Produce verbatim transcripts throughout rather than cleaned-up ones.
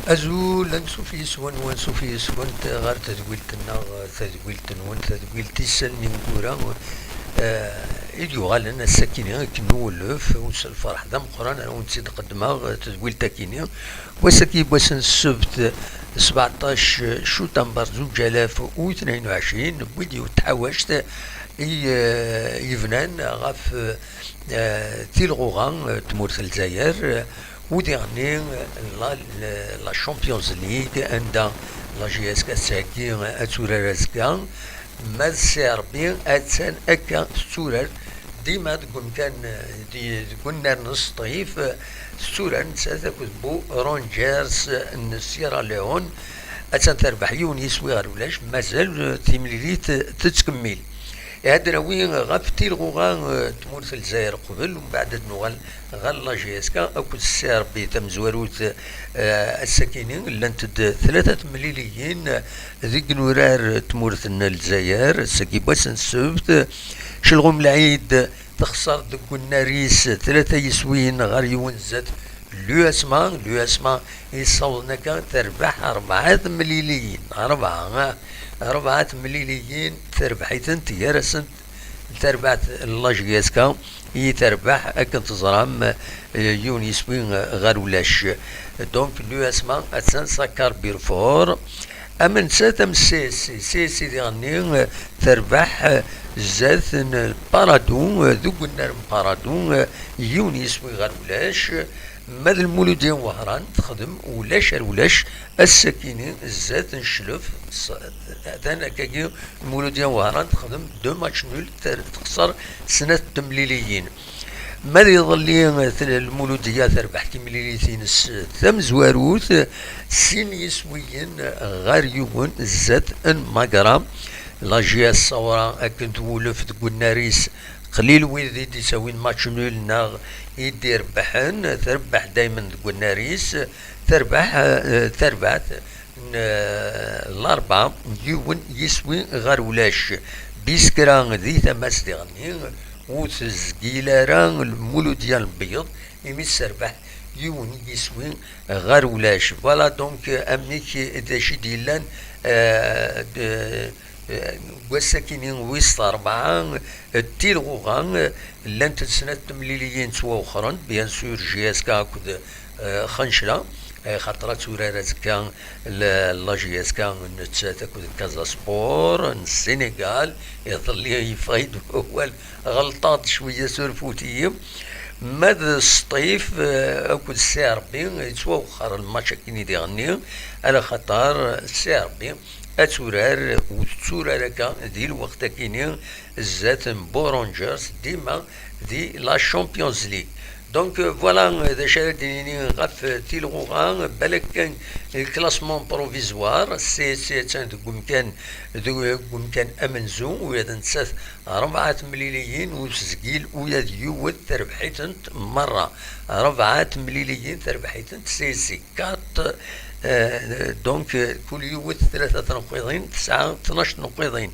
Azul, ansuf yis-wen, wansuf yis-went ɣer tedwilt-nneɣ, tadwilt-nwen, tadwilt tis n ineggura, eh, i d-yuɣalen ass-akini akken n uwellef, u s lferḥ d ameqqran ara wen-tt-id-qeddmeɣ, eh, tedwilt-akini. Wass-agi, wass n ssebt, sbeɛṭac cutamber zuǧ alaf u tnayen u ɛecrin, newwi-d yiwet tḥawact i, eh, yebnan ɣef, eh, tilɣuɣa, eh, tmurt n Lezzayer, eh, u diɣenni, eh, la, la, la Champions League, anda la J S K tettheggi, eh, ad turar azekka. Ma d Ssi Ṛebbi, attan akka tetturar dima deg umkan, eh, di, deg unnar n Sṭif, eh, tetturar nettat akked Bu Rangers, eh, n Sierra Leone. Attan terbeḥ yiwen yiswi ɣer ulac, mazal, eh, timlilit, eh, tettkemmil. Ihi ad nawi ɣef tilɣuɣa, eh, n tmurt n Lezzayer qbel, umbeɛd ad nuɣal ɣer la J S K akked Ssi Ṛebbi. Tamezwarut, eh, ass-akini, llant-d tlata temliliyin, eh, deg nurar tmurt n Lezzayer, ass-agi n wass n ssebt. Celɣum Lɛid texṣer deg unnar-is tlata yiswiyen ɣer yiwen zdat l'U S M A. L'U S M A yessawḍen akka terbeḥ rebɛa temliliyin, rebɛa, rebɛa temliliyin terbeḥ-itent, gar-asent tarbaɛt n la J S K i terbeḥ, akken teẓram, eh, yiwen yiswi, eh, ɣer ulac. Donc, l'U S M A attan s Carrefour. Am nettat, am C S C. C S C diɣenni, eh, terbeḥ, eh, zdat n Paradou, eh, deg unnar n Paradou, eh, yiwen yiswi ɣer ulac. Ma d Lmuludya n Wehran texdem ulac ar ulac ass-akini zdat n Cclef, s-, atan akkagi Lmuludya n Wehran texdem deux matchs nuls, ter-, texṣer snat temliliyin. Ma d iḍelli, t-, Lmuludya terbeḥ timlilit-ines tamezwarut, sin yiswiyen ɣer yiwen zdat n Magra. La J S Saoura akken twulef deg unnar-is, qlil wid i d-isawin match nul neɣ i d-irebḥen, terbeḥ daymen deg unnar-is, terbeḥ, eh, tarbaɛt n, eh, Larebɛa, yiwen yiswi ɣer ulac. Biskra di tama-s diɣenni, ur tezgil ara Lmuludya n Lebyeḍ, imi tesserbeḥ yiwen yiswi ɣer ulac. Voilà, donc, amek d acu i d-yellan, eh, d-, eh, deg wass-akini wis rebɛa, eh, d tilɣuɣa, eh, llant-d snat temliliyin ttwawexxrent, bien sûr, J S K akked, eh, Xencla, eh, xaṭer ad turar azekka la, la J S K nettat akked Casa Sport n Sénégal. Iḍelli yeffeɣ-iyi-d wawal, ɣelṭeɣ-d cwiya, surfut-iyi. Ma d Sṭif, eh, akked Ssi Ṛebbi, yettwawexxer lmatch akkin i diɣenni, ala xaṭer Ssi Ṛebbi ad turar, ur tetturar akka di lweqt akkin-nni zdat n Bo Rangers, dima di la Champions League. Donc, euh, voilà, euh, d acu ara d-nini ɣef, euh, tilɣuɣa, balak kan, euh, classement provisoire, C S C attan deg umkan, deg umkan amenzu, u ad nettat rebɛa temliliyin, u tezgil ula d yiwet terbeḥ-itent merra. Rebɛa temliliyin terbeḥ-itent C S C. Quatre, euh, donc, euh, kul yiwet tlata tneqqiḍin, tesɛa tnac tneqqiḍin.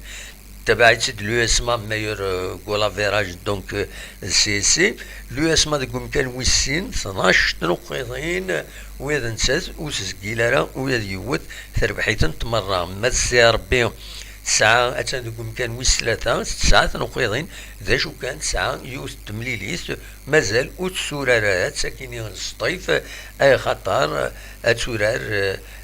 Tabaɛit-id l'U S M A meilleur, euh, goal average, donc, euh, C S C. L'U S M A deg umkan wis sin, tnac tneqqiḍin, wid nettat ur tezgil ara, ula d yiwet terbeḥ-itent merra. Ma d Ssi Ṛebbi tesɛa, attan deg umkan wis tlata, tesɛa tneqqiḍin, d acu kan, tesɛa yiwet n temlilit, mazal ur tetturar ara, d takini n Sṭif, ay xaṭer ad turar,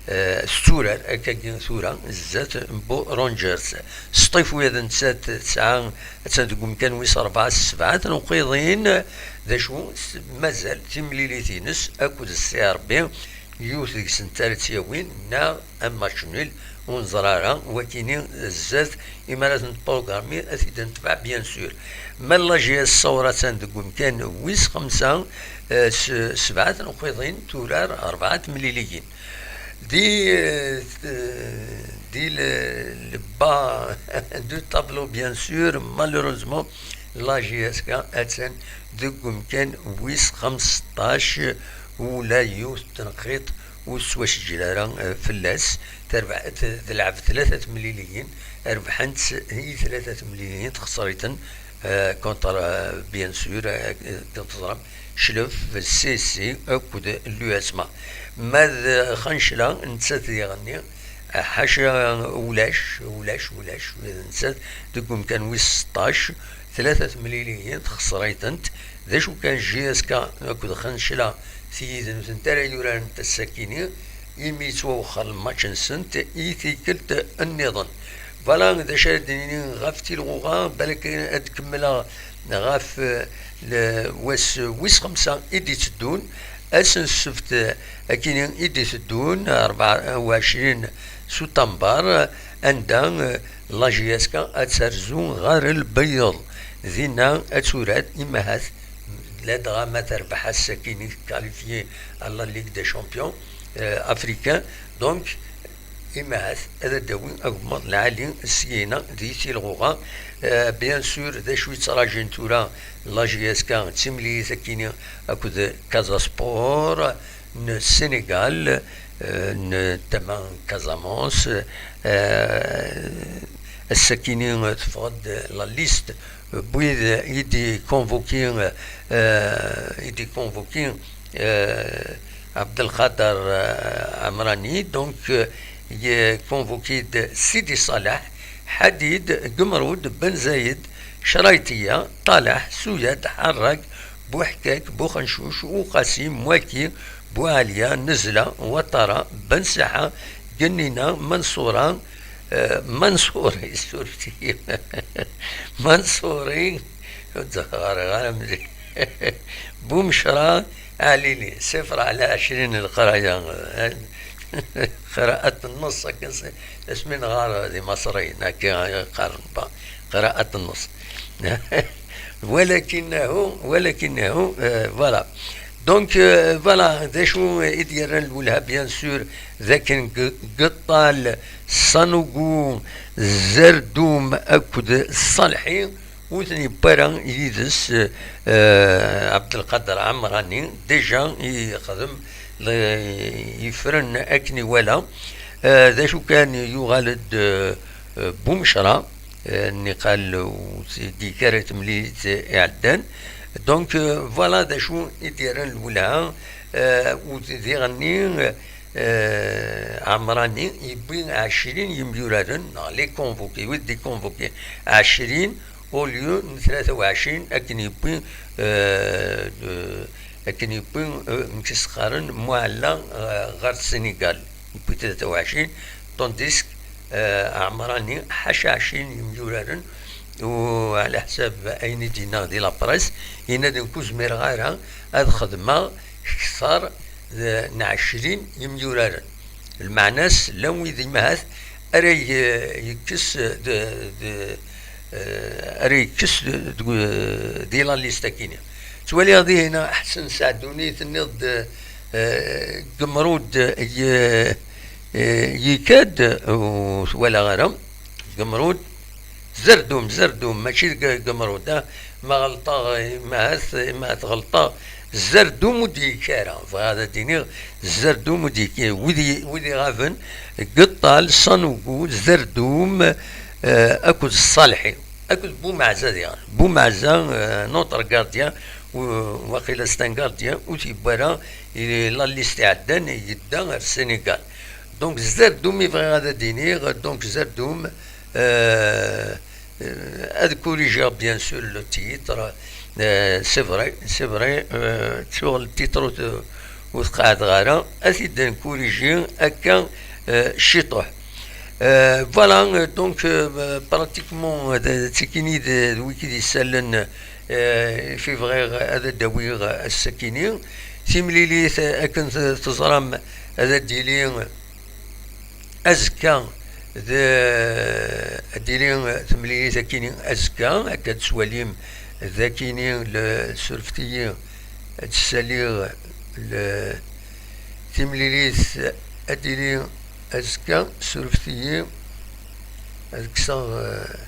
eh, tetturar akkagi tura zdat n Bo Rangers. Sṭif, ula d nettat tesɛa, attan deg umkan wis rebɛa s sebɛa tneqqiḍin, d acu s-, mazal timlilit-ines akked Ssi Ṛebbi, yiwet deg-sent ara tt-yawin, neɣ un match nul, ur neẓri ara, wakini zdat, imi ara tent-programmi, ad t-id-netbeɛ, bien sûr. Ma la J S Saoura attan deg umkan wis xemsa, eh, s-, sebɛa tneqqiḍin, turar rebɛa temliliyin. Di, eh, di le, le bas du tableau, bien sûr, malheureusement, la J S K attan deg umkan wis xemseṭṭac, ula yiwet n tneqqiḍt ur tettwaseǧǧel ara, eh, fell-as. Terbeḥ, t-, telɛeb tlata temliliyin, rebḥent i tlata temliliyin, texṣer-iten, eh, contre, eh, bien sûr, eh, akken teẓram, Clef, C C akked l'U S M A. Ma d Xancla, nettat diɣenni, ḥaca ulac, ulac, ulac, nettat deg umkan wis seṭṭac, tlata temliliyin, texṣer-itent. D acu kan, J S K akked Xancla, tiyid-nsent ara yurarent ass-akini, imi yettwawexxer lmatch-nsent i tikkelt nniḍen. Voilà, d acu ara d-nini ɣef tilɣuɣa, balak ad kemmleɣ ɣef, eh, le-, wass wis xemsa i d-itteddun, ass n ssebt, eh, akini i d-itteddun, rebɛa u ɛecrin s utambar, anda, eh, la J S K ad terzu ɣer Lbeyyeḍ. Dinna ad turar, imahat, ladɣa ma terbeḥ ass-akini, tekkalifyi à la Ligue des Champions, eh, africain. Donc, imahat ad d-tawi agemmaḍ lɛali syin di tilɣuɣa. Eh, bien sûr, d acu yettrajin tura la J S K, d timlilit akini akked Casa Sport n Sénégal, eh, n tama n Casamance, eh, ass-akini teffeɣ-d la liste n wid i d-iconvoqué, eh, i d-iconvoqué, eh, Abdelkader, eh, Amrani, donc, eh, iconvoqué-d Sidi Salah, Hadid, Gemrud, Ben Zayed, Craytia, Talah, Souyad, Harrag, Bouḥkak, Bouxenchouch, Ouqassim, Mouaki, Boualia, Nezla, Ouattara, Ben Saha, Gennina, Mansoura, eh, Mansouri, surfti. Mansouri, ur ttɣareɣ ara mliḥ. Boumechra, Alili, صفر على عشرين القراية. قراءة النص، هكا س-، اسمي نغار ذي مصري، هكا قارن با. قراءة النص. ولكنه، ولكنه، آه، voilà. Donc, آه، voilà، d acu i d-yerran lwelha, bien sûr, d akken G-، Geṭṭal, Sanogo, Zerdum akked Ṣalḥi, ur ten-yewwi ara yid-s, eh, Abdelkader Amrani, déjà yexdem, le-, yefren akken iwala. Eh, d acu kan, yuɣal-d, eh, Boumechra, eh, niqal ur t-id-yekki ara i temlilit iɛeddan. Donc, eh, voilà d acu i d-yerran lwelha, eh, u diɣenni, eh, Amrani yewwi ɛecrin yemyuraren, neɣ les convoqués, wid d-iconvoqués, ɛecrin au lieu n tlata u ɛecrin akken yewwi, eh, d-, akken yewwi, eh, nekk s-qqaren Muɛella, eh, ɣer Sénégal. Yewwi tlata u ɛecrin, tandis que, eh, Ɛemrani ḥaca ɛecrin yemyuraren, u ɛla ḥsab ayen i d-yenna di la presse, yenna-d nekk ur zmireɣ ara ad xedmeɣ kter d-, n ɛecrin yemyuraren. Lmeɛna-s, llan wid imahat ara y-, yekkes d-, d-, eh, ara yekkes d-, deg, di la liste-akini. Ttwaliɣ dihin Ḥsen Saɛduni, tenniḍ-d, eh, Gemrud y-, eh, yekka-d, ur t-walaɣ ara. Gemrud, Zerdum, Zerdum, mačči d Ge-, Gemrud, ah. Ma ɣelṭeɣ, imahat, imahat ɣelṭeɣ. Zerdum ur d-yekki ara. Bɣiɣ ad d-iniɣ, Zerdum ur d-yekki. Wid i-, wid iɣaben, Geṭṭal, Sanugu, Zerdum, eh, akked Ṣalḥi. Akked Bumeɛza diɣen. Bumeɛza, eh, notre gardien, u-, waqila c'est un gardien, ur t-yewwi ara, i la liste iɛeddan, yedda ar Sénégal. Donc, Zerdum i bɣiɣ ad d-iniɣ, donc Zerdum, euh, euh, ad corriger bien sûr le titre, euh, c'est vrai, c'est vrai, euh, sur le titre de, ur t-qeɛdeɣ ara, ad t-id-nkuriji akka, euh, ciṭuḥ. Euh, voilà, euh, donc, euh, pratiquement, euh, d, d tikini d, d wiki d-isellen, euh, i bɣiɣ ad d-awiɣ ass-akini. Timlilit, euh, akken t-, teẓram, ad d-tili azekka, d, ad d-tili temlilit akini azekka, akka d-twalim d akini le, surfet-iyi, ad d-ssaliɣ le, timlilit ad d-tili azekka, surfet-iyi, ad kkseɣ, eh,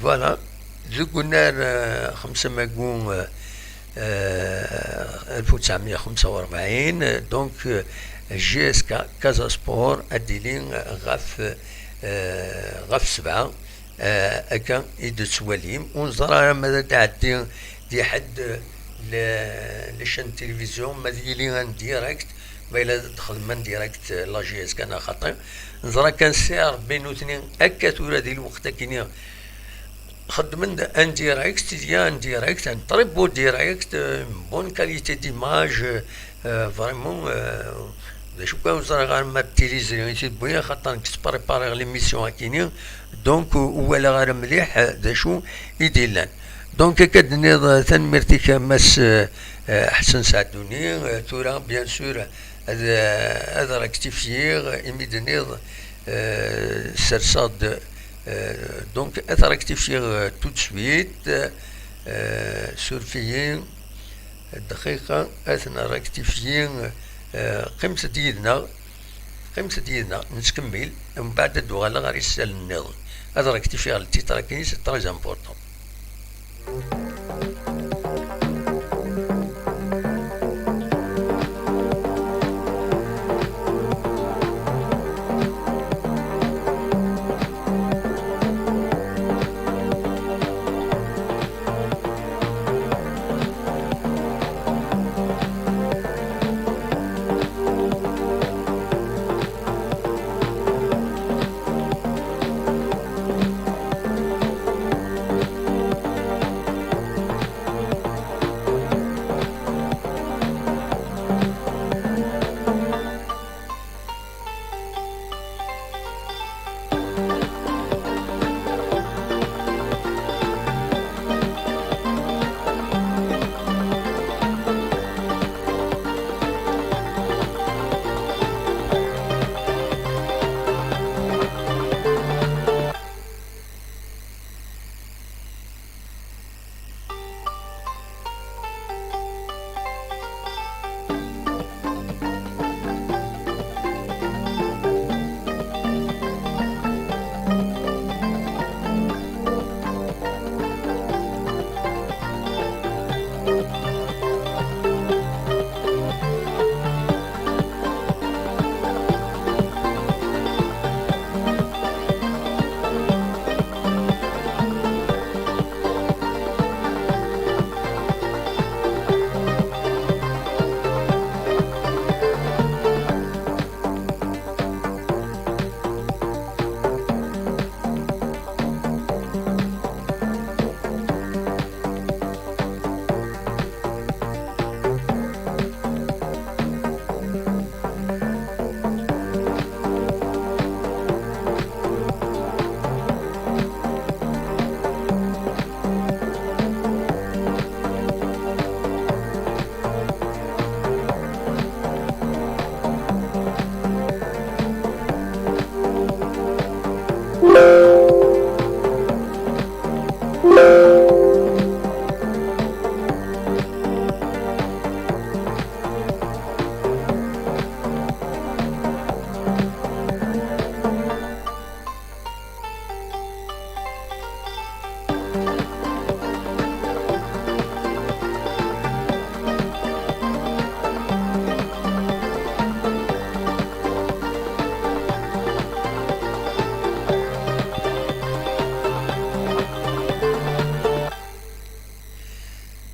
voilà, deg unnar, eh, xemsa mayu, eh, eh, alef u tesɛemya xemsa u rebɛin, donc, eh, J S K Casa Sport ad d-tili ɣef, eh, ɣef sebɛa, Ah, akka i d-tettwalim. Ur neẓra ara ma ad d-tɛeddi di ḥedd le, les chaînes télévision, ma ad yili en direct, ma yella ad d-xedmen en direct, eh, la J S K neɣ xaṭi. Neẓra kan si Ṛebbi nutni akka tura di lweqt akini xeddmen-d en direct, il y a un direct, un très beau direct, euh, une bonne qualité d'image, euh, vraiment, euh, d acu kan ur ẓriɣ ara ma d tiliẓri i t-id-wwin, axaṭer nekk ttprépariɣ l'émission akini, donc ur walaɣ ara mliḥ, euh, d acu i d-illan. Donc, akka d-tenniḍ, euh, tanemmirt-ik a Mass, euh, euh, Ḥsen Saɛduni, euh, tura, bien sûr, ad, euh, ad rectifier, imi d-tenniḍ, euh, serseɣ-d, euh, donc, ad rectifier, euh, tout de suite, euh, surfez-y, dqiqa, ad rectifier, euh, qqimet-d yid-neɣ, qqimet-d yid-neɣ, nettkemmil, mbeɛd ad d-uɣaleɣ ɣer yisalen nniḍen. Ad rectifier le titre-agi, c'est très important.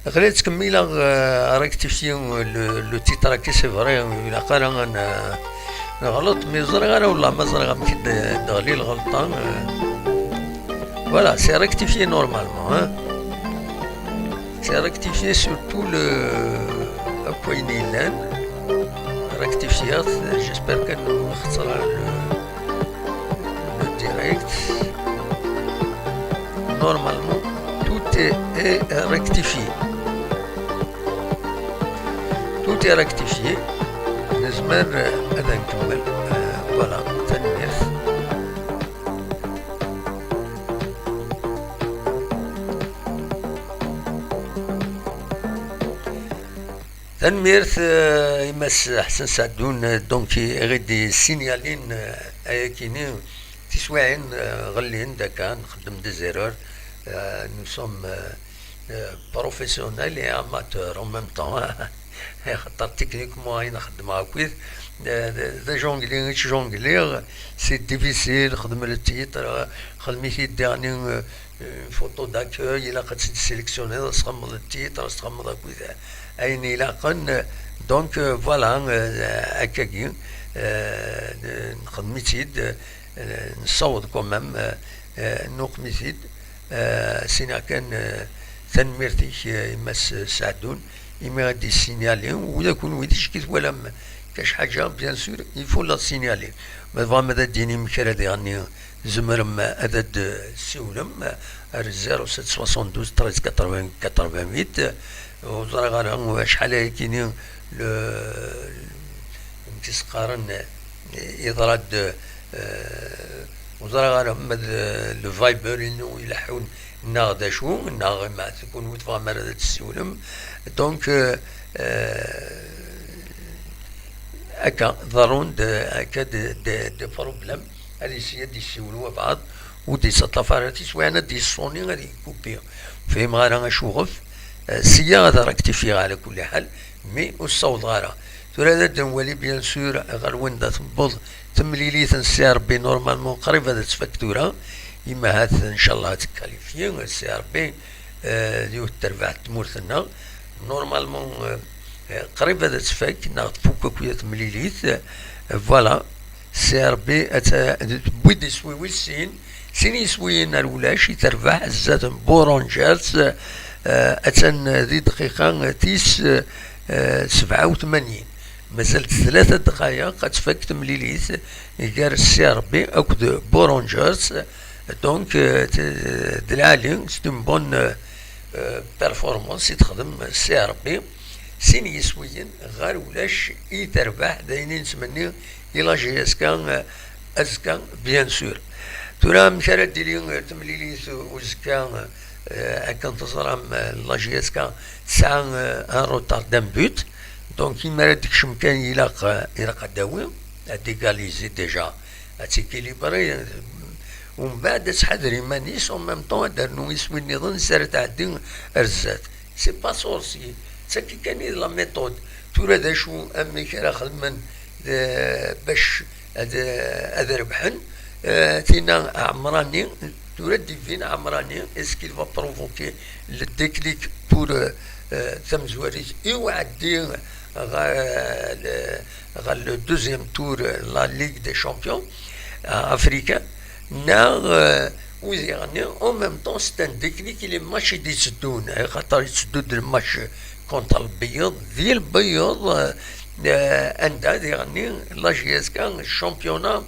Aql-i ttkemmileɣ, euh, rectifier le, le titre-agi, c'est vrai, ur ilaq ara ad n-, neɣleḍ, mi ẓriɣ ara, wellah ma ẓriɣ amek i d-, d-teɣli lɣelṭa, euh, voilà, c'est rectifié normalement, hein. C'est rectifié sur tout le, akk ayen yellan, rectifier, j'espère que nous, le, le direct. Normalement, tout est, est rectifié. Tout est rectifié. Nezmer, euh, ad nkemmel. Euh, voilà, tanemmirt. Tanemmirt, euh, i Mass Ḥsen Saɛdun, euh, donc, i ɣ-d-yessinyalin, euh, ayakini, tiswiɛin, euh, ɣellint akka, nxeddem des erreurs, euh, nous sommes, euh, euh, professionnels et amateurs en même temps. Axaṭer techniquement ayen xeddmeɣ akkit, d, d, d ajongli i ttjongliɣ, c'est difficile, xdem le titre, xdem-it-id daɣen, euh, une photo d'accueil, ilaq ad tt-id-sélectionniḍ, ad txedmeḍ le titre, ad txedmeḍ akkit ayen ilaqen. Donc, euh, voilà, euh, akkagi, euh, nxedm-itt-id, euh, nessaweḍ quand même, euh, euh, nuqem-it-id. Euh, sina kan, euh, tanemmirt-ik, euh, i Mass Saɛdun, imi i d-yessignali, ula d kunwi d acu i twalam kac ḥaǧa, bien sûr, il faut la signaler. Ma tebɣam ad d-tinim kra diɣen, tzemrem ad d-tessiwlem ar zéro sept soixante-douze treize quatre-vingts quatre-vingt-huit. Ur ẓriɣ ara acḥal ayakini le, amek i s-qqaren, yeḍra-d, euh, ur ẓriɣ ara ma d le Viber-inu ileḥḥun neɣ d acu, neɣ ma d kunwi tebɣam ara d tessiwlem. Donc, euh, euh, akka, ḍerrun-d akka de, de, de problèmes. Ad yessi ad yessiwel wabɛaḍ, ur d-yettaṭṭaf ara tiswiɛin, ad yessuni, ad yekkupi. Ur fhimeɣ ara acuɣef. Eh, sya ad rectifiɣ ɛla kulli ḥal, mi ur ssawḍeɣ ara. Tura ad d-nwali, bien sûr, ɣer wanda tewweḍ temlilit n C R B. Normalement, qrib ad tfak tura. Imi ahat, ncallah, ad tkalifyi C R B, eh, d yiwet terbaɛt n tmurt-nneɣ. Normalement, eh, eh, qrib ad tfak, neɣ tfuk akk temlilit. Eh, voilà. C R B, atta, tewwi-d iswi wis sin, sin yiswiyen ar ulac i terbeḥ zdat n Bourangers, eh, attan di dqiqa tis, eh, sebɛa u tmanyin. Mazal-d tlata dqayeq ad tfak temlilit gar C R B akked Bourangers. Donc, eh, t-, d lɛali, c'est une bonne, eh, eh, performance i texdem C R B. Sin yiswiyen ɣer ulac i terbeḥ, d ayen i nettmenni i la J S K, eh, azekka, bien sûr. Tura, amek ara d-tili, eh, temlilit uzekka, eh, akken teẓram, eh, la J S K tesɛa, eh, un retard d'un but. Donc, imi ara d-tekcem kan, ilaq, eh, ilaq ad d-tawi, ad d-égaliser déjà, ad tt-équilibrer, eh, umbeɛd ad tḥader iman-is, en même temps ad d-ternu iswi nniḍen s ara tɛeddi ar zdat. C'est pas sorcier. D tagi kan i d la méthode. Tura d acu, amek ara xedmen, eh, bac ad, ad rebḥen? Eh, tina Ɛemrani, tura divine Ɛemrani, est-ce qu'il va provoquer le déclic pour, euh, euh, tamezwarit i uɛeddi ɣer, ɣer le deuxième tour, la Ligue des Champions, euh, africaine, neɣ, euh, wid yeɣni, en même temps, c'est un déclic i les matchs i d-itteddun, axaṭer itteddu-d le match contre Lbeyyeḍ, di Lbeyyeḍ, euh, euh, anda diɣenni la J S K championnat d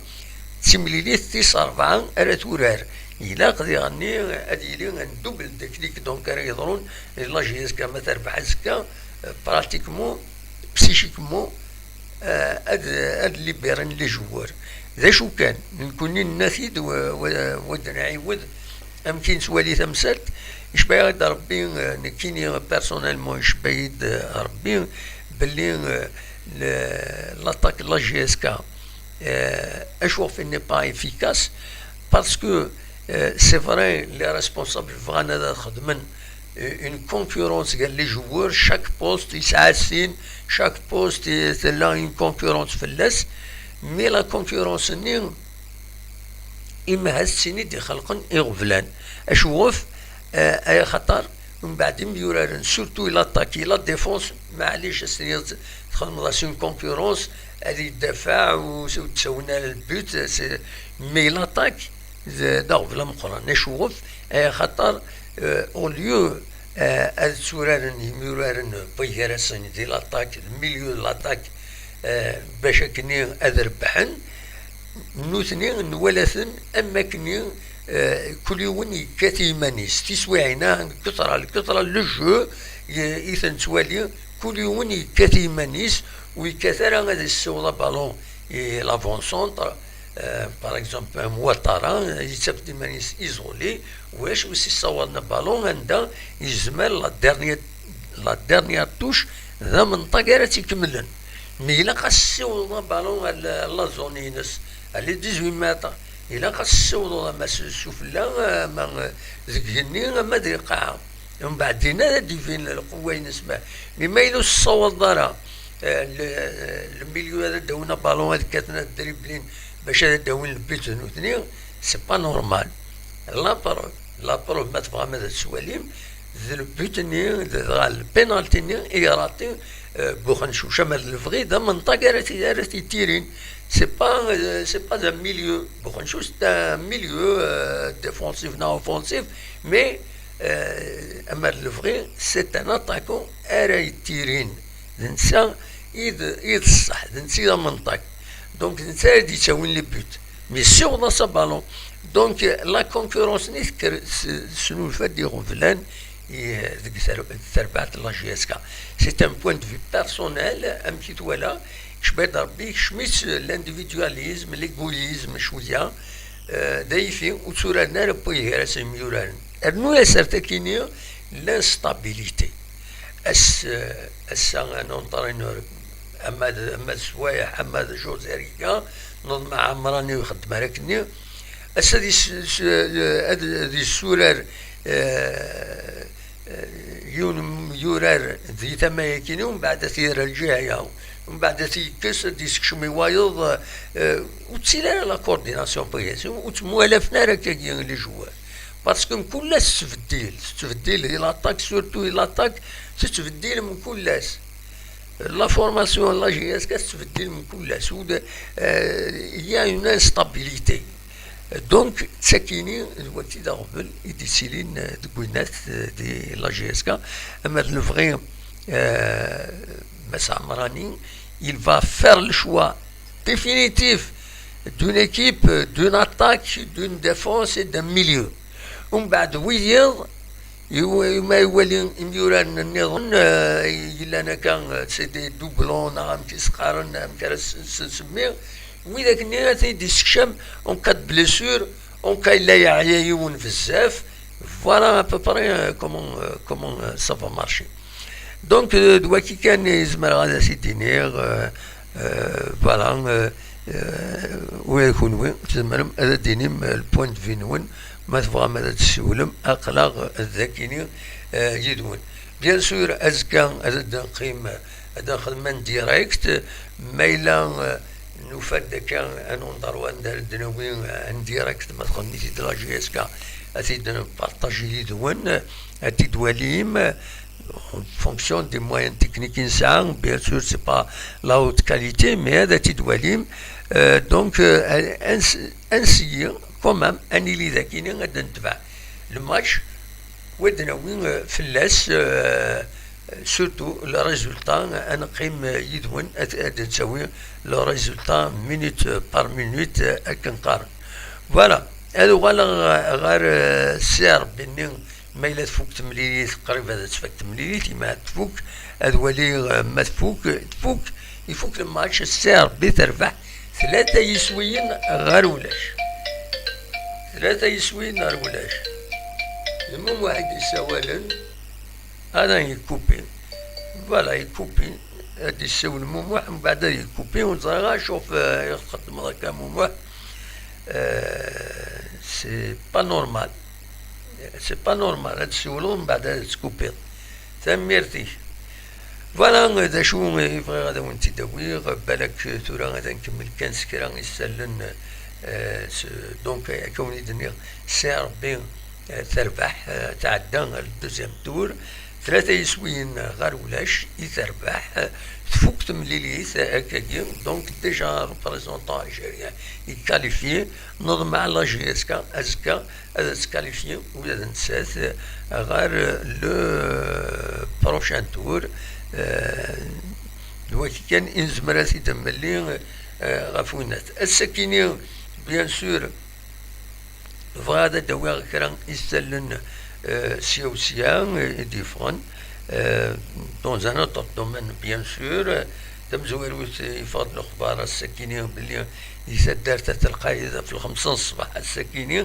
timlilit tis rebɛa ara turar. Ilaq diɣenni ad yili un double déclic, donc, ara yeḍrun, la J S K ma terbeḥ azekka, euh, pratiquement, psychiquement, euh, ad, ad libéren les joueurs. D acu kan, nekkni nenna-t-id, wa, wa, wa d-nɛiwed, amek i nettwali tamsalt, icba-yaɣ-d Rebbi, euh, nekkini personnellement icba-yi-d, euh, Rebbi, belli, euh, le, l'attaque n la J S K, euh, acuɣef i n'est pas efficace, parce que, euh, c'est vrai, les responsables bɣan ad xedmen, euh, une concurrence gar les joueurs, chaque poste yesɛa sin, chaque poste, euh, tella une concurrence fell-as, mais la concurrence-nni, imi ahat d tin i d-ixelqen iɣeblan. Acuɣef? Eh, ay axaṭer, mbeɛd imi uraren, surtout i l'attaque, i la défense, maɛlic, ad s-tiniḍ txedmeḍ-as une concurrence, ad idafeɛ, ur, ur d-ttawin ara le but, c'est, mais l'attaque, d, d aɣbel ameqqran. Acuɣef? Ay axaṭer, eh, au lieu, eh, ad tturaren yimuraren n wagar-asen di l'attaque, le milieu de l'attaque, eh, bac akken ad rebḥen, nutni nwala-ten am wakken, eh, kul yiwen yekkat i yiman-is. Tiswiɛin-a, lketra, lketra, le jeu, i, i ten-nettwali, kul yiwen yekkat i yiman-is, ur yekkat ara ad yessiweḍ abalun i l'avant-centre, eh, par exemple, am Ouattara, yettaf-d iman-is isolé, ulac wi s-yessawaḍen abalun anda yezmer la dernière, la dernière touche d amenṭag ara tt-ikemmlen. Mi ilaq ad s-ssiwḍeḍ abalun ar la, la zone-ines, ar les dix-huit mètres, ilaq ad s-ssiwḍeḍ ama s, sufella, ama, eh, deg igenni, ama di lqaɛa. Mbeɛd dinna ad d-ibin lqewwa-ines. Ma, mi ma yella ur tessawaḍeḍ ara, eh, le, le milieu ad d-awin abalun, ad kkaten, ad driblin bac ad d-awin le but nutni, c'est pas normal. La preuve, la preuve, ma tebɣam ad t-twalim, d le but-nni, d, dɣa le penalty-nni i irati, eh, Buxencuc, ama d lebɣi d amenṭag ara t-, ara t-ittirin. C'est pas, euh, c'est pas un milieu. Buxencuc, c'est un milieu, euh, défensif, non offensif, mais, euh, ama d lebɣi, c'est un attaquant ara yettirin. D netta i d, i d ṣṣeḥ, d netta i d amenṭag. Donc, d netta ara d-yettawin les buts. Mais ssiweḍ-as abalun. Donc, la concurrence-nni tekker s, s nnulfa d-iɣeblan i, deg ter-, terbaɛt n la J S K. C'est un point de vue personnel, amek i twala, kecmet Rebbi, kecmet l'individualisme, l'égoïsme, cwiya, euh, d ayfi, ur tturaren ara n waygar-as imyuraren. Rnu-yas ar takini, l'instabilité. Ass-, ass-a, un entraîneur, ama d, ama d Swayeḥ, ama d José Riga, neḍmeɛ Ɛemrani ur ixeddem ara akkenni. Ass-a ad is-, s-, ad, ad yessurar, eh, eh, yiwen n yurar di tama-yakini, umbeɛd ad t-yerr ar lǧiha-ya, umbeɛd ad t-yekkes, ad d-yessekcem i wayeḍ, eh, ur ttili ara la coordination n wayas, ur ttemwalafen ara akkagi les joueurs. Parce que mkul ass tettbeddil, tettbeddil i l'attaque, surtout i l'attaque, tettbeddil mkul ass. La formation n la J S K tettbeddil mkul ass. Ou de, euh, il y a une instabilité. Donc, d takini d wati d aɣbel i d-yettilin, euh, deg winnat, euh, di la J S K. Ama d lebɣi, euh, Mass Ɛemrani, il va faire le choix définitif d'une équipe, d'une attaque, d'une défense et d'un milieu. Umbeɛd wiyiḍ, iw-, ma iwali imyuraren nniḍen, euh, yellan akka, euh, c'est des doublons, neɣ amek i s-qqaren, amek ara s-, s-, nsemmi, widak-nni ad ten-id-issekcam en cas de blessure, en cas yella yeɛya yiwen bezzaf. Voilà à peu près, euh, comment, euh, comment, euh, ça va marcher. Donc, euh, d waki kan i zemreɣ ad as-id-iniɣ, euh, euh, voilà, euh, euh, ula d kunwi tzemrem ad d-tinim, euh, le point de vue-nwen, ma tebɣam ad d-tessiwlem, aql-aɣ, euh, dagi-ni, euh, yid-wen. Bien sûr, azekka ad d-neqqim, ad nexdem en direct, ma yella, euh, nufa-d akka un endroit anda ara d-nawi, euh, en direct, ma txedmem-it-id la J S K, ad t-id-npartaji yid-wen, ad t-id-twalim, en fonction des moyens techniques i nesɛa, bien sûr, c'est pas la haute qualité, mais ad t-id-twalim. Euh, donc, euh, ad, ad nsiyi, quand même, ad nili dagi-ni ad d-netbeɛ le match, u ad d-nawi, euh, fell-as, euh, surtout le résultat, ad neqqim, euh, yid-wen, ad, ad d-nettawi le résultat minute par minute, euh, akken qqaren. Voilà, ad uɣaleɣ, euh, ɣer, euh, Si Rebbi-nni, ma yella tfuk temlilit, qrib ad tfak temlilit, ma ad tfuk, ad waliɣ, euh, ma tfuk, tfuk, ifuk le match, Si Rebbi terbeḥ, tlata yiswiyen ɣer ulac. Tlata yiswiyen ɣer ulac. Lmumuḥ i d-yessawalen, ara yekupi. Voilà, yekupi. Ad d-yessiwel Lmumuḥ, mbeɛd ad yekupi, ur ẓriɣ acu ɣef, euh, i txeddmeḍ akka Lmumuḥ. Euh, c'est pas normal. C'est pas normal. Ad d-ssiwleḍ, mbeɛd ad tetkupiḍ. Tanemmirt-ik. Voilà, d acu i bɣiɣ ad awen-t-id-awiɣ. Balak tura ad nkemmel kan s kra isallen, euh, s-, donc, akka wen-id-nniɣ, Si Rebbi, euh, terbeḥ, euh, tɛedda le deuxième tour. Tlata yiswiyen ɣer ulac i terbeḥ, euh, tfuk temlilit, euh, akkagi. Donc, déjà, représentant algérien i qualifié. Neḍmeɛ la J S K azekka ad tettkalifiye ula d nettat, eh, ɣer, eh, le prochain tour. Eh, d wagi kan i nezmer ad t-id-nemlil, eh, ɣef winnat. Ass-akini, bien sûr, bɣiɣ ad d-awiɣ kra isallen, eh, sya u sya, eh, i d-yeffɣen. Euh, dans un autre domaine, bien sûr. Tamezwarut, euh, yeffeɣ-d lexbar ass-akini belli di taddart At Lqayed ɣef lxemsa n ṣṣbeḥ ass-akini,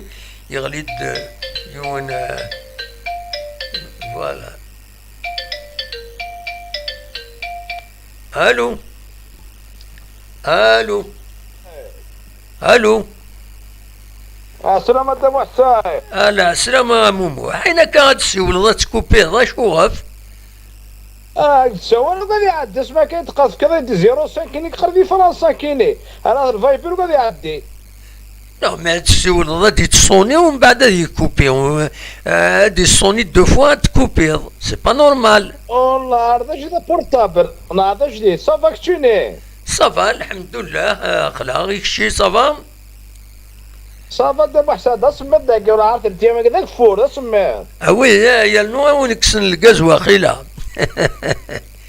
yeɣli-d, euh, yiwen, euh, voilà. Allô? Allô? Allô? Ɛeslama a Dda Muḥ Saɛid. Ala, ɛeslama a Mumuḥ. Ayen akka ad d-tsiwleḍ ad tkupiḍ, acuɣef? Ah, ad d-tsawaleḍ ad iɛeddi asmi akka i d-teqqar tefkiḍ-iyi-d zéro cinq-ini, qrib i Fransa-kini. Ala, d Viber ad iɛeddi. Non, mais ad tessiwleḍ ad d-yettṣuni, umbeɛd ad yekkupi. Euh, ad d-yeṣṣuni deux fois, ad tkupiḍ. C'est pas normal. Wallah, ar d ajdid portable. Neɣ d ajdid. Ça va keččini? Ça va, lḥemdullah. Euh, aql-aɣ, i kečči, ça va? Ça va, Dda Muḥ Saɛid, d asemmiḍ dagi, ur ɛarf n tiyama d ageffur, d asemmiḍ. Ah oui, eh, yernu a wen-kksen lgaz waqila.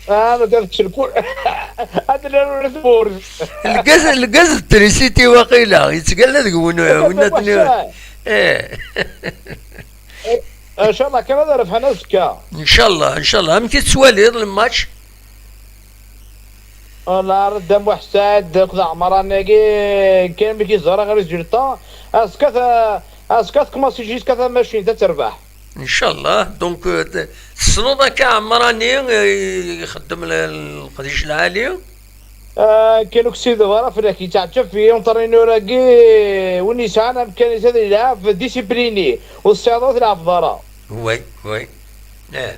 Ah, ma d-, ad kksen kul. Ad d-nernu tmurt. Lgaz, lgaz d trisiti waqila, yettgalla deg wen-, Dda win ad Muḥ Saɛid. Eh. Eh, inchallah kan ad rebḥen azekka. Inchallah, inchallah. Amek i tettwaliḍ le match? Wala, ar Dda Muḥ Saɛid akked Ɛemran-agi, kan mi k-iẓra ɣer résultat, azekka ta-, azekka tkemansi jusqu'à tamacint ad terbeḥ. Inchallah. Donc, euh, te-, tessneḍ akka Ɛemrani, euh, ixeddem le-, leqdic lɛali? Ah, kan ur k-ssidiɣ ara fell-ak, yettɛeǧǧab fi unṭrinur-agi, win yesɛan amkan-is ad yelɛeb disiplini, ur tesɛiḍ ur tleɛbeḍ ara. Oui, oui. Eh.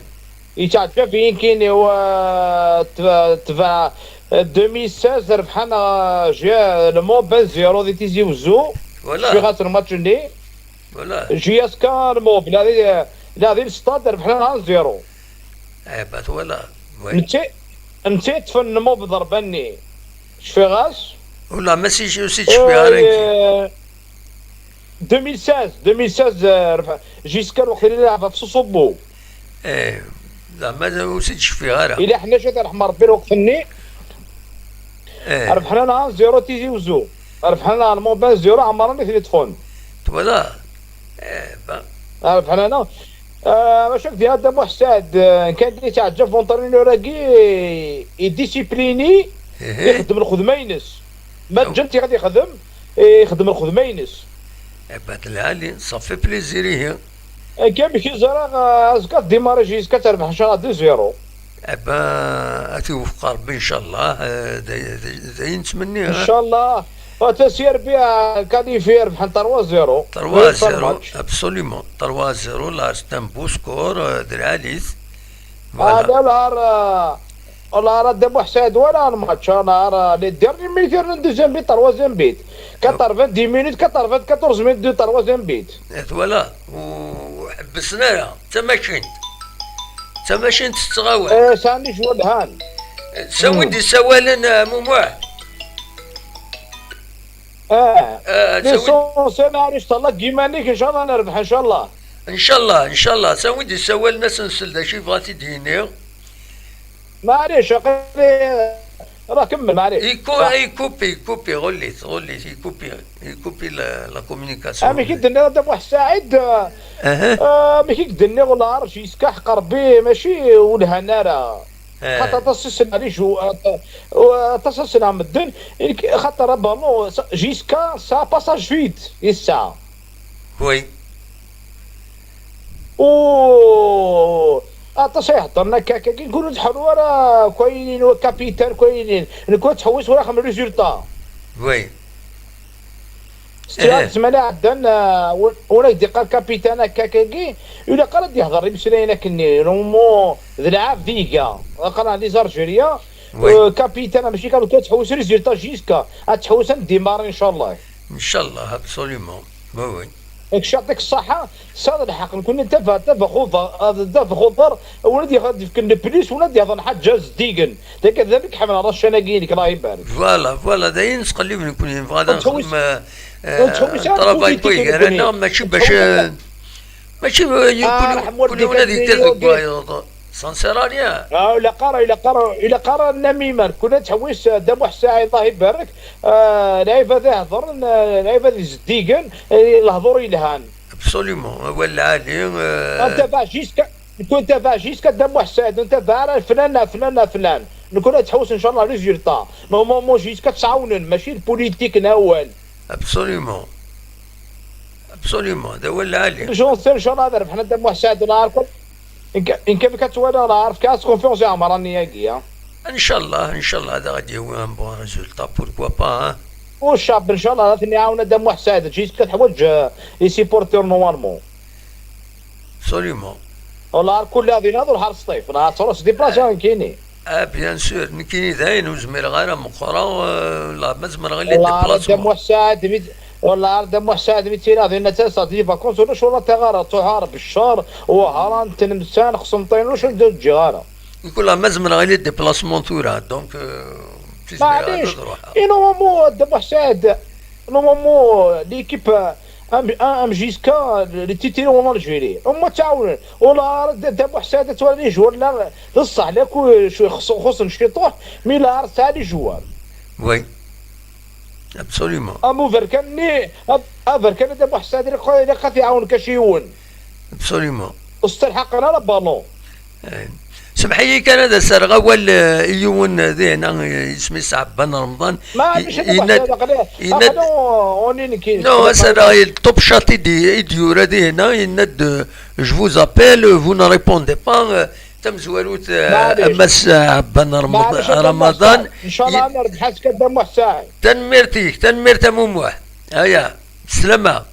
Yettɛeǧǧab-iyi nekkini, wa, tba-, tba-, deux mille seize rebḥen, ah, J-, le Mauban zéro di Tizi Wezzu. Voilà. Cfiɣ at lmatch-nni. Voilà. J S K le Mauban, la di, la di le stade rebḥen un zéro. Eh, bah, voilà. Ouais. Netta, netta yeṭṭfen le Mauban ḍerba-nni. Cfiɣ-as. Wala, ma si, si, si, cfiɣ ara nekkini. Eh, deux mille seize, deux mille seize, eh, rebḥ-, jusqu'à lweqt-nni leɛbeɣ ɣef Sosobo. Eh, zeɛma ur s-d-cfiɣ ara. Ila ḥna cwiṭ, yerḥem Rebbi, lweqt-nni. Eh. Rebḥen-aneɣ un zéro Tizi Wezzu. Rebḥen-aneɣ le Mauban zéro, Ɛemran i ten-iṭṭfen. Twala? Eh, ben. Rebḥen-aneɣ. Eh, maca ak-d-yenna Dda Muḥ Saɛid, eh, kan i yettɛeǧǧab fi unṭrinur-agi, idisiplini, eh, ixeddem lxedma-ines. Ma ǧǧan-t ad ixdem, ixeddem lxedma-ines. Eh ben, d lɛali, ça fait plaisir, ihi. Akka amek i ẓriɣ, eh, azekka tdimari jusqu'à terbeḥ, inchallah, deux zéro. Eh ben, ad t-iwefeq Rebbi, inchallah, eh, d, d, d ayen nettmenni, eh. Inchallah. Ata si Rebbi, eh, qualifié, rebḥen trois zéro. Trois zéro, absolument. Trois zéro, là, c'est un beau score, eh, d lɛali-t. Voilà. Ah, la, la, la, la, Dda Muḥ Saɛid, wala lmatch, ah, la, la, les dernières minutes, le deuxième but, troisième but. Quatre-vingt-dix minutes, quatre-vingt-quatorze minutes de troisième but. Eh, voilà. Ur ḥebbsen ara. D tamacint. D tamacint tettɣawal. Eh, sɛan ijwad han. Eh, s awi d-isawalen, eh, Mumuḥ. Eh, eh, s awi. L'essentiel, maɛlic, ṭṭalaq deg yiman-ik, inchallah nerbeḥ, inchallah. Inchallah, inchallah. S awi d-isawalen, ad s-nsel d acu yebɣa ad t-id-yini. Maɛlic, aql-i, rah kemmel, maɛlic. Iku-, ikupi, ikupi, ɣullit, ɣullit, ikupi, ikupi la, la communication. Amek i d-tenniḍ a Dda Muḥ Saɛid, eh, amek i d-tenniḍ, ur la arj yeskaḥ qerbi, mačči ur lhan ara. Eh. Xaṭer aṭas i slan, aṭas i slan medden, xaṭer abanu, jusqu'à ça passage vide, yesɛa. Oui. U aṭas ay heddren akka, akka, nekk ur nettḥellu ara, kwayin, wa kapitan, kwayin. Nekk ur ttḥewwis wala xam résultat. Oui. Sɛiɣ zzman iɛeddan, ah, ur, ur ak-d-iqqar kapitan akka, akka, ilaq ara d-yehder imeslayen akkenni, normalement, d lɛab d iga. Aql-aɣ les Algériens, oui, euh, kapitan, mačči kan ur ttḥewwis résultat jusqu'à, ad tḥewwis ad ndimar, inchallah. Inchallah, absolument. Oui, oui. Nek ciɛṭik ṣṣaḥa, tesɛiḍ lḥeqq, nekkni d taba-, tabaxuḍar, ah, d tabaxuḍar, win ad d-yefken le plus, win ad d-yehḍen ḥaǧa zeddigen. D akka, d amek ḥemmleɣ ccan-agi-inek, Allah ibarek. Voilà, voilà, d ayen nettqellib nekkni, nebɣa ad nexdem, eh, eh, ṭṭrabay n waygar-nneɣ, mačči bac, eh, mačči, eh, kul, kul yiwen ad yekkat deg wayeḍ. Ça ne sert à rien. Ah, ilaq ara, ilaq ara, ilaq ara nnamimer. Kul ad tḥewwis, eh, Dda Muḥ Saɛid, Allah ibarek, eh, lɛibad ihedren, eh, lɛibad izeddigen, eh, lehdur yelhan. Absolument, awal lɛali, eh. Anta baɛjiska, nekkni anta baɛjiska Dda Muḥ Saɛid, anta baɛra flan, flan, flan. Nekkni ad tḥewwes, inchallah, résultat. Normalement, jusqu'à ad tɛawnen, mačči d politique n awal. Absolument. Absolument, d awal lɛali. L'essentiel, inchallah, ad rebḥen a Dda Muḥ Saɛid, neɣ ar-, nekk, nekk amek ad twaliḍ, neɣ ar-, fkiɣ-as confiance i Ɛemran-nni-agi, ha? Inchallah, inchallah, ad aɣ-d-yawi un bon résultat, pourquoi pas, hein? U ccab, ncallah, ad ten-iɛawen Dda Muḥ Saɛid, jusqu'à teḥwaǧ, euh, les supporters normalement. Absolument. Wala ar kulli ad inaḍ ur ḥar sṭif, neɣ ad truḥ s déplacement nekkini. Ah, bien sûr, nekkini dayen ur zmireɣ ara meqqreɣ, euh, la, ma zemreɣ i les déplacements. Wala ar Dda Muḥ Saɛid mi, wala ar Dda Muḥ Saɛid mi ttiliɣ dinna d taseɛt di vacances, ulac wala taɣara, tuḥar, Beccar, Wehran, Tnemsan, Xsenṭin, ulac ur d-ǧǧiɣ ara. Kula ma zemreɣ i les déplacements tura, donc, euh, ur zmireɣ ara ad ruḥeɣ. Maɛlic, i normalement, Dda Muḥ Saɛid, normalement, l'équipe, euh, am, am, jusqu'à les titres en Algérie. Huma ttɛawnen. Wala ara Dda Muḥ Saɛid ad twali les joueurs la, d ṣṣeḥ, la ku-, cu-, xus-, xuṣṣen ciṭuḥ, mi la ara tesɛa les joueurs. Oui. Absolument. Am uberkan-nni, am, aberkan Dda Muḥ Saɛid, ilaq, ilaq ad t-iɛawen kac yiwen. Absolument. Ur s-ttalḥaqen ara ballon. Semḥ-iyi kan ad as-rreɣ awal, eh, i yiwen, eh, dinna, eh, isem-is Ɛebban Remḍan. Maɛlic, a Dda Muḥ Saɛid, aql-i, aql-i, on est nekkini. Non, ad as-rreɣ i top chat i d-, i d-yura dinna, yenna-d, eh, je vous appelle, vous ne répondez pas, eh, tamezwarut, eh, Maɛlic. A Mass Ɛebban Remḍan, Maɛlic, a Dda Muḥ Ramadan. Saɛid. Ncallah ad nerbeḥ azekka, a Dda Muḥ Saɛid. Tanemmirt-ik, tanemmirt a Mumuḥ. Aya, slama.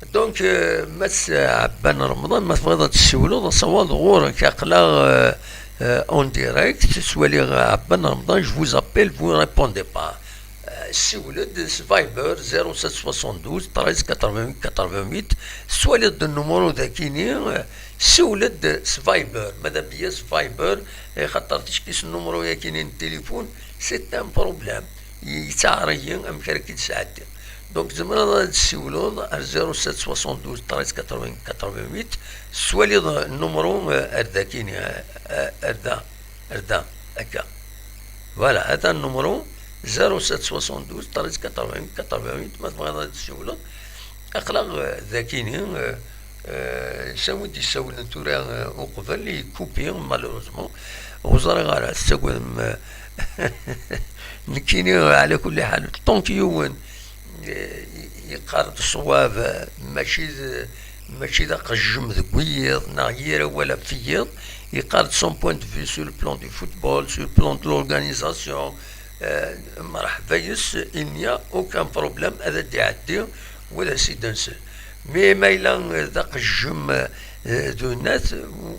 Donc, euh, Mass Ɛebban Remḍan, ma tebɣiḍ ad tessiwleḍ, asawaḍ ɣur-k, aql-aɣ, euh, euh, en direct, ttwaliɣ Ɛebban Remḍan, je vous appelle, vous répondez pas. Euh, siwel-d s Viber, zéro sept soixante-douze treize quatre-vingt-huit quatre-vingt-huit, tettwaliḍ-d nnumru dagini, euh, siwel-d s Viber, madame Bias Viber, eh, xaṭer ticki s nnumru-yagini n tilifun, c'est un problème. Yettaɛer-iyi amek ara k-id-sɛeddiɣ. Donc, tzemreḍ ad d-tessiwleḍ ar zéro sept soixante-douze treize quatre-vingts quatre-vingt-huit, tettwaliḍ nnumru, eh, ar dakini, eh, eh, ar da, ar da, akka. Voilà, ata nnumru, zéro sept soixante-douze treize quatre-vingts quatre-vingt-huit, ma tebɣiḍ ad d-tessiwleḍ. Aql-aɣ, eh, dakini, eh, eh, s awi d-yessawlen tura, eh, uqbel, yekkupi, malheureusement. Ur ẓriɣ ara, tettagadem, eh, nekkini, ɛla kulli ḥal, tant que yiwen, eh, yeqqar-d ṣṣwab, eh, mačči d, mačči d aqejjem deg wiyiḍ, neɣ yir awal ɣef wiyiḍ, yeqqar-d son point de vue sur le plan du football, sur le plan de l'organisation, eh, mreḥba yes, il n'y a aucun problème, ad d-iɛeddi, wa d as-id-nsel. Mais ma yella, eh, d aqejjem, eh, d unat,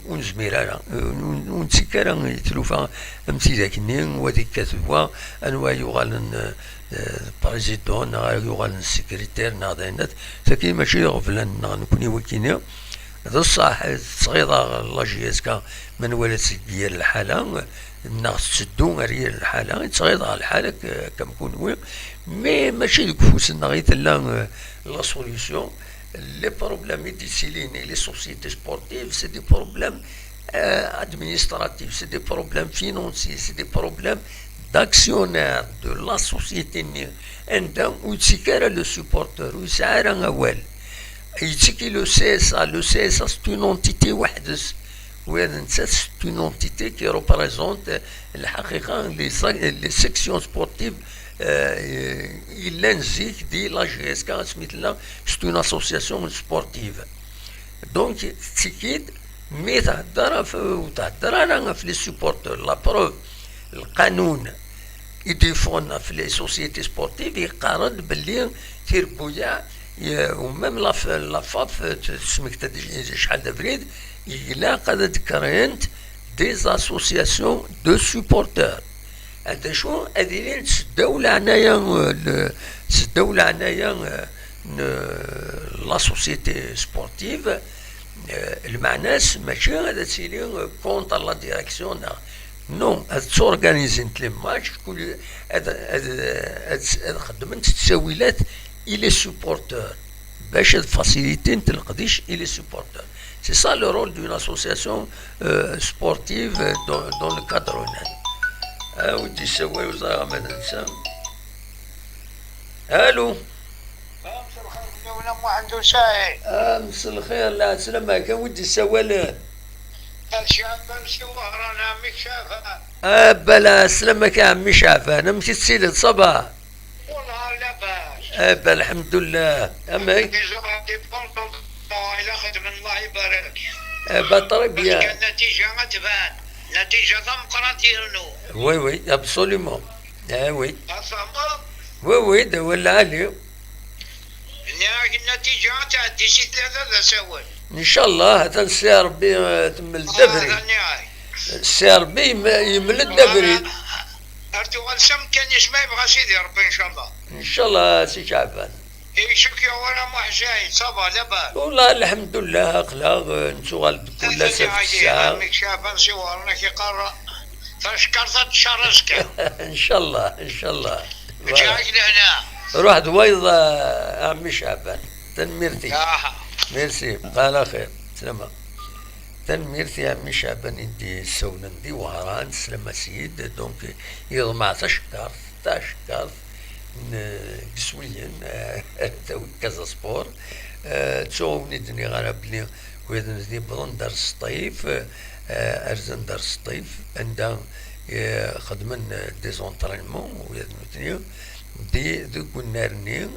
ur nezmir ara, eh, ur, ur nettekk ara i tlufa am tidak-nni, wa ad ikkat wa, anwa yuɣalen, eh, eh, président, neɣ yuɣalen secrétaire, neɣ d ayen at-, tagi mačči iɣeblan-nneɣ nekkni wikini. D ṣṣeḥ, tettɣiḍ-aɣ la J S K, ma nwala-tt deg yir lḥala, neɣ tetteddu ar yir lḥala, yettɣiḍ-aɣ lḥal ak-, akka am kunwi, mais mačči deg ufus-nneɣ i tella, eh, la solution. Les problèmes i d-yettilin, les sociétés sportives, c'est des problèmes, euh, administratifs, c'est des problèmes financiers, c'est des problèmes d'actionnaires de la société-nni. Anda ur yettekk ara le supporter, ur yesɛi ara awal. Yettekki le C S A, le C S A c'est une entité weḥd-s. Wa d nettat, c'est une entité qui représente, euh, lḥaqiqa, les, les sections sportives, euh, yellan zik di la J S K, asmi tella, c'est une association sportive. Donc, tettekki-d, mi thedder ɣef, ur thedder ara ɣef les supporters. La preuve, lqanun i d-yeffɣen ɣef les sociétés sportives yeqqar-d belli tirbuyaɛ, ye-, ou même la f-, la FAF, t-, tesmekta-d acḥal d abrid, ilaq ad d-créent des associations de supporters. D acu, ad ilint seddaw leɛnaya, eh, le-, seddaw leɛnaya, eh, n, eh, la société sportive, eh, lmeɛna-s mačči ad tili, eh, contre la direction, neɣ, non, ad tturganizent les matchs, kul, ad, ad, ad, ad xeddment ttawilat i les supporters. Bac ad facilitint leqdic i les supporters. C'est ça le rôle d'une association, euh, sportive, euh, dans, dans le cadre hunan. Ah, wi d-yessawal, ur ẓriɣ ma d netta. Allô. Ah, mselxir, lɛeslama, kan wi d-yessawalen? Ah, bala, slama-k a ɛemmi Caɛban, amek i tettiliḍ, ça va? Wellah labas. Eh ben, lḥemdullah. Amek? Ilaq xedmen, Allah ibarek. Eh ben, très bien. Parce que natija ad tban. Natija tameqqrant yernu. Oui, oui, absolument. Ah oui. Ad tfehmeḍ? Oui, oui, d awal lɛali. Nniɣ-ak nnatija ad tɛeddi si tlata d asawen. Ncallah, atan si Ṛebbi, eh, temmel-d abrid. Ah, nniɣ-ak. Si Ṛebbi yem-, yemel-d abrid. Ar tuɣal s amkan-is ma yebɣa Sidi Ṛebbi, ncallah. Ncallah, si Caɛban. Icuk yawal a Muḥ Zayed, ça va, labas? Wallah, lḥemdullah, aql-aɣ, eh, nettuɣal-d kul ass ɣef ttesɛa. Amek Caɛban si Wehran ak-iqqar, tacekkart ad teččar azekka. Ncallah, ncallah. Ǧǧiɣ-ak lehna. Ruḥ d wayeḍ, eh, a ɛemmi Caɛban. Tanemmirt-ik. Aha. Merci, bqa ɛla xir. Slama. Tanemmirt i ɛemmi Caɛban i d-yessawlen di Wehran, slama Ssid. Donc, yeḍmeɛ tacekkart, tacekkart n, eh, Iswiyen, eh, tawi Casa Sport. Eh, ttuɣ ur wen-id-nniɣ ara belli wiyaḍ-nni wwḍen-d ar Sṭif, eh, rzen-d ar Sṭif, anda, eh, xedmen, eh, des entraînements, wiyaḍ nutni, di, deg unnar-nni.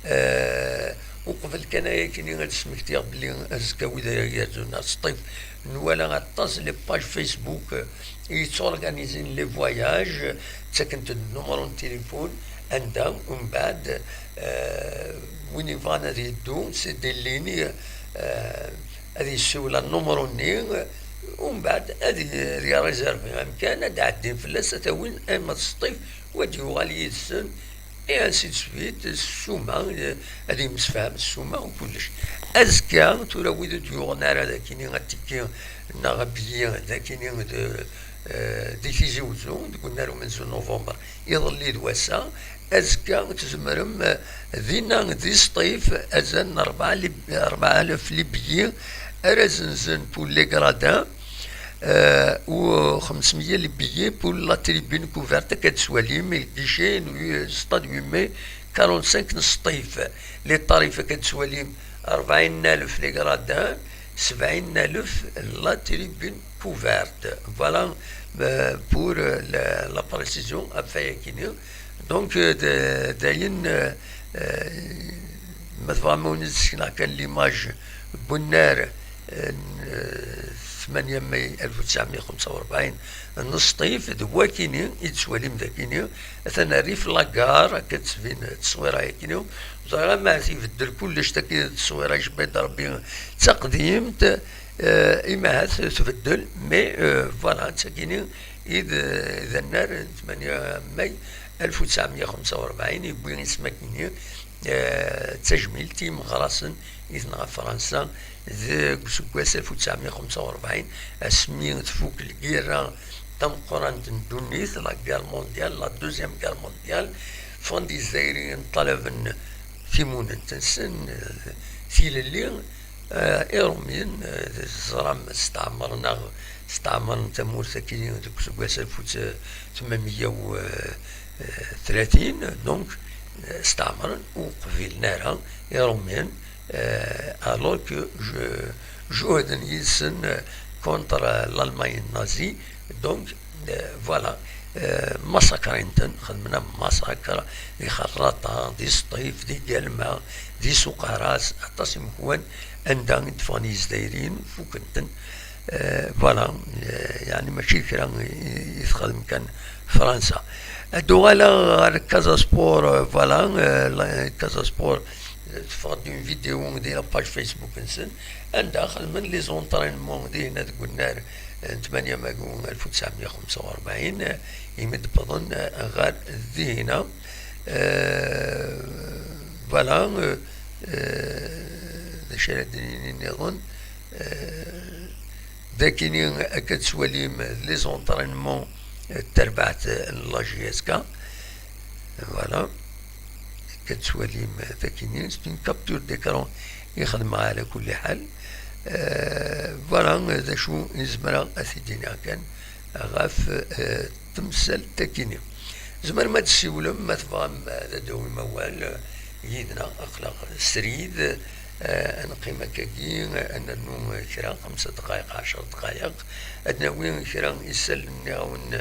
Eh, uqbel kan ayakini ad smektiɣ belli azekka wid ara yerzun ar Sṭif, nwala aṭas les pages Facebook, eh, yetturganizin les voyages, ttakent-d numru n tilifun, anda, umbeɛd, eh, win yebɣan ad yeddu, c'est des lignes, eh, ad yessiwel ar numru-nni, umbeɛd ad y-, ad yerrizervi amkan, ad d-ɛeddin fell-as, ad t-awin arma d Sṭif, u ad yuɣal yid-sen, et ainsi de suite, ssuma, eh, ad yemsefham ssuma u kullec. Azekka, tura wid ur d-yuɣen ara d akini atiki neɣ abiyi d akini d, eh, di Tizi Wezzu, deg unnar umenzu n novembre, iḍelli d wass-a, azekka tzemrem, eh, dinna di Sṭif, azal n rebɛa li-, rebɛa alaf libiyi ara zenzen pour les gradins, eh, u xemsemya libiyi pour la tribune couverte, akka d-twalim, guichet n stade huit mai quarante-cinq n Sṭif. Les tarifs, akka d-twalim, rebɛin alaf les gradins, sebɛin alaf la tribune couverte. Voilà, euh, pour, euh, la, la précision ɣef wayakini. Donc, euh, d-, dayen, euh, euh, ma tebɣam ad wen-d-sekneɣ kan l'image n unnar, euh, n, euh, tmanya mai alef u tesɛemya xemsa u rebɛin n Sṭif, d wakini i d-tettwalim dakini, atan rrif la gare, akka d-tettbin tteswira yakini. Ẓriɣ ahat ibeddel kullec, tagi d tteswira icebba-d Rebbi d taqdimt, eh, imahat tbeddel, mais, eh, voilà, d tagini i d, d annar n tmanya mai alef u tesɛemya xemsa u rebɛin, yewwi isem akini, eh, d tajmilt i yimeɣrasen i tenɣa Fransa deg useggas alef u tesɛemya xemsa u rebɛin, asmi tfuk lgirra tameqqrant n ddunit, la guerre mondiale, la deuxième guerre mondiale, ffɣen-d Izzayriyen ṭṭalaben timunent-nsen, eh, tilelli, eh, Iṛumyen, eh, teẓram, steɛmren-aɣ, steɛmren tamurt-agi deg useggas alef u tmenmeyya u tlatin, donc, eh, steɛmren, ur qbilen ara Iṛumyen, eh, alors que je-, jehden yid-sen, eh, contre l'Allemagne nazie, donc, eh, voilà, eh, massakrin-ten, xedmen am massakr di Xerraṭa, di Sṭif, di Galma, di Suqaras, aṭas imekwan anda i d-ffɣen Yizdayriyen, fuken-ten. Eh, voilà, eh, yeɛni mačči d kra i, i texdem kan Fransa. Ad uɣaleɣ ɣer Casa Sport, eh, voilà, eh, la, Casa Sport, eh, teffeɣ-d une vidéo di la page Facebook-nsen, anda xedmen les entraînements dihin deg unnar, eh, n tmanya mayu alef u tesɛemya xemsa u rebɛin, eh, imi d-wwḍen, eh, ɣer dihina. Eh, voilà, eh, eh, d acu ara d-nini nniḍen? Eh, dakini akka tettwalim les entraînements, eh, n terbaɛt n la J S K. Voilà. Akka tettwalim dakini, c'est une capture d'écran i xedmeɣ ɛla kulli ḥal. Eh, voilà, d acu i zemreɣ ad t-id-iniɣ kan ɣef, eh, temsalt-agi-nni. Tzemrem ad d-tessiwlem, ma tebɣam, eh, ad d-tawim awal, eh, yid-neɣ, aql-aɣ srid, eh, ad neqqim akkagi, eh, ad nernu, eh, kra, xemsa dqayeq, ɛecra dqayeq, ad d-nawi kra isallen nniɣ-awen,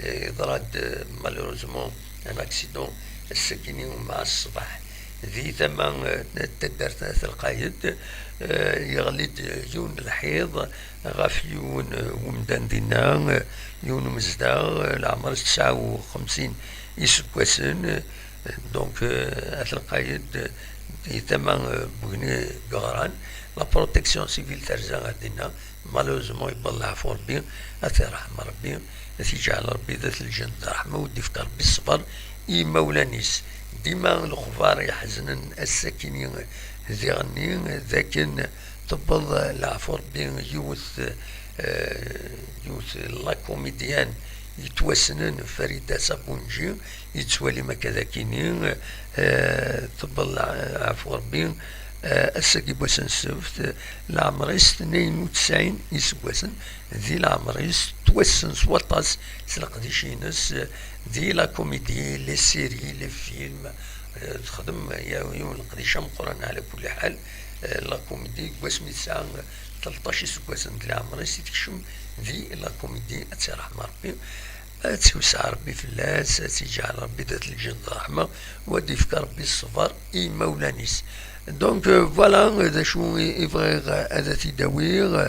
eh, yeḍra-d, eh, malheureusement, un accident ass-agi-nni mɛa ṣṣbeḥ di tama, eh, n taddart At Lqayed, eh, yeɣli-d yiwen n lḥiḍ, ɣef yiwen, eh, umdan dinna, eh, yiwen umezdaɣ, eh, leɛmer tesɛa u xemsin iseggasen, donc, euh, at lqayed, euh, di tama, euh, n wegni yeɣran, la protection civile terza ar dinna, malheureusement, yewwa leɛfu Rebbi, ad t-yerḥem Rebbi, ad t-yeǧɛel Rebbi d at lǧennet d ṛṛeḥma, u d-yefk Rebbi ṣṣber i yimawlan-is. Dima lexbar iḥeznen ass-akini diɣenni, d akken tewweḍ leɛfu Rebbi yiwet, euh, yiwet la comédienne yettwassnen, Farida Sabunji, yettwalim akka d akini, euh, tewweḍ leɛfu Rebbi, euh, ass-agi n wass n ssebt, leɛmer-is tnayen u tesɛin iseggasen, di leɛmer-is tettwassen s waṭas s leqdic-ines, euh, di la comédie, les séries, les films, euh, texdem ya-, yiwen leqdic ameqqran ɛla kulli ḥal, euh, la comédie, deg wasmi tesɛa tleṭṭac iseggasen di leɛmer-is i tekcem di la comédie, ad tt-yerḥem Rebbi. Ad tt-iwseɛ Rebbi fell-as, ad tt-iǧɛel Rebbi d at lǧennet d ṛṛeḥma, u ad d-yefk Rebbi ṣṣber i yimawlan-is. Donc, euh, voilà, euh, d acu i, i bɣiɣ, euh, ad t-id-awiɣ, euh,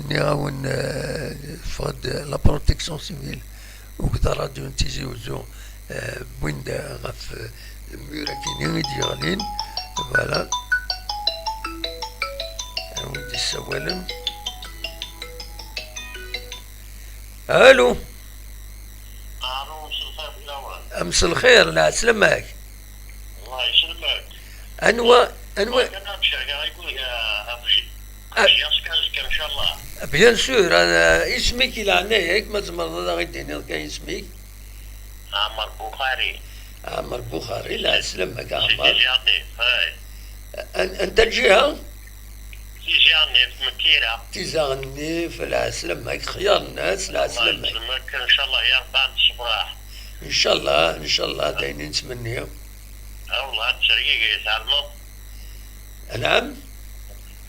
nniɣ-awen, euh, teffeɣ-d la protection civile, akked ṛṛadyu n Tizi Uzzu, euh, wwin-d ɣef, euh, lmur akini i d-yeɣlin. Voilà. Awi-d issawalen. Allô. Allô, mselxir fell-awen. Mselxir, lɛeslama-k. Allah yesselmek. Anwa, anwa? Kan ad cergeɣ i wid, ah, abrid. Ah. Ǧǧiɣ-tt kan azekka, ncallah. Bien sûr, ah, isem-ik i leɛnaya-k, ma tzemreḍ ad aɣ-d-tiniḍ kan isem-ik? Ɛmer Buxari. Ɛmer Buxari, lɛeslama-k a Ɛmer. Si Tizi Ɛennib, ay. An-, anta lǧiha? Tizi Ɛennib, Tmekkira. Tizi Ɛennib, lɛeslama-k, xyar nnas, lɛeslama-k. Allah yesselmek, ncallah ya Rebbi ad nessefreḥ. Ncallah, ncallah, d ayen i nettmenni. Ah, wallah, ad tergigi, tɛelmeḍ. Anɛam?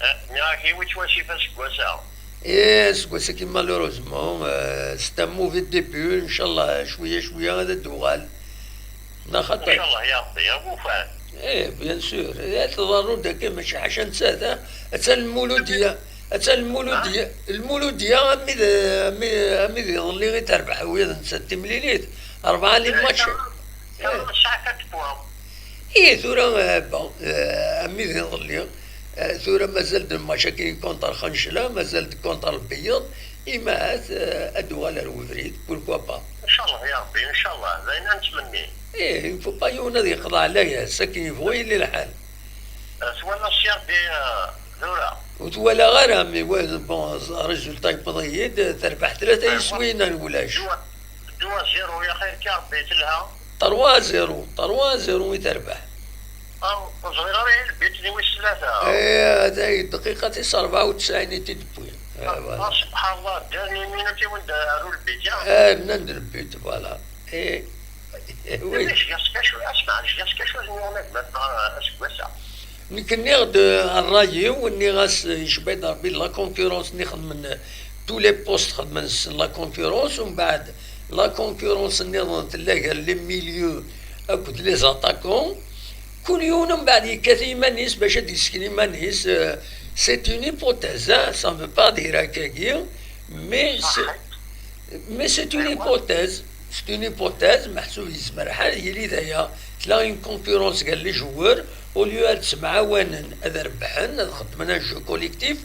Eh, nniɣ-ak, yiwi-tt wasif aseggas-a. Eh, aseggas-agi, malheureusement, euh, c'est un mauvais début. Ncallah, cwiya, cwiya, ad d-tuɣal. Neɣ xaṭer. Ncallah, ya Rebbi, ya Bufan. Eh, bien sûr. Eh, tḍerru-d akka, mačči ḥaca nettat, ha? Attan lmuludya, attan lmuludya, lmuludya, armi d, armi, armi d iḍelli i terbeḥ wiyaḍ nettat timlilit. Rebɛa les matchs. Kan, eh, ssaɛa kan tewweḍ. Ih, tura, eh, bon, eh, armi d iḍelli, eh, tura mazal-d lmac-agi contre Xencla, mazal-d contre Lbeyyeḍ, imahat, eh, ad d-uɣal ar webrid, pourquoi pas. Ncallah, ya Rebbi, ncallah, d ayen ad nettmenni. Ih, il faut pas yiwen ad yeqḍeɛ layas, akken yebɣu yili lḥal. Eh, twalaḍ si Rebbi, eh, tura? Ur t-walaɣ ara, mais wa-, bon, résultat yewweḍ-iyi-d, terbeḥ tlata, eh, iswiyen ar ulac. Deux à zéro, ya xir-k a Rebbi, telha. Trois zéro, trois zéro i terbeḥ. Ah, ur ẓriɣ ara i lbit-nni wis tlata. Eh, ata dqiqa tis rebɛa u tesɛin i t-id-wwin. Eh, ah, voilà. Ah, subḥan Allah, dernier minute i wen-d-aru lbit, ya? Eh, rnan-d lbit, voilà. Eh, eh, oui. Ǧǧiɣ-as kacu, asma, ǧǧiɣ-as kacu n yiwen agmat, ah, aseggas-a. Nekk nniɣ-d, eh, ṛṛay-iw, nniɣ-as, eh, yecba-d Ṛebbi la concurrence-nni xedmen, eh, tous les postes xedmen s la concurrence, umbeɛd la concurrence nniḍen tella gar les milieux akked les attaquants. Kul yiwen umbeɛd yekkat i yiman-is bac ad d-yessken iman-is, eh, c'est une hypothèse, hein, ça ne veut pas dire akkagi, mais c'est, mais c'est une hypothèse. C'est une hypothèse, meḥsub yezmer lḥal ad yili d aya. Tella une concurrence gar les joueurs, au lieu ad ttemɛawanen, ad rebḥen, ad xedmen un jeu collectif,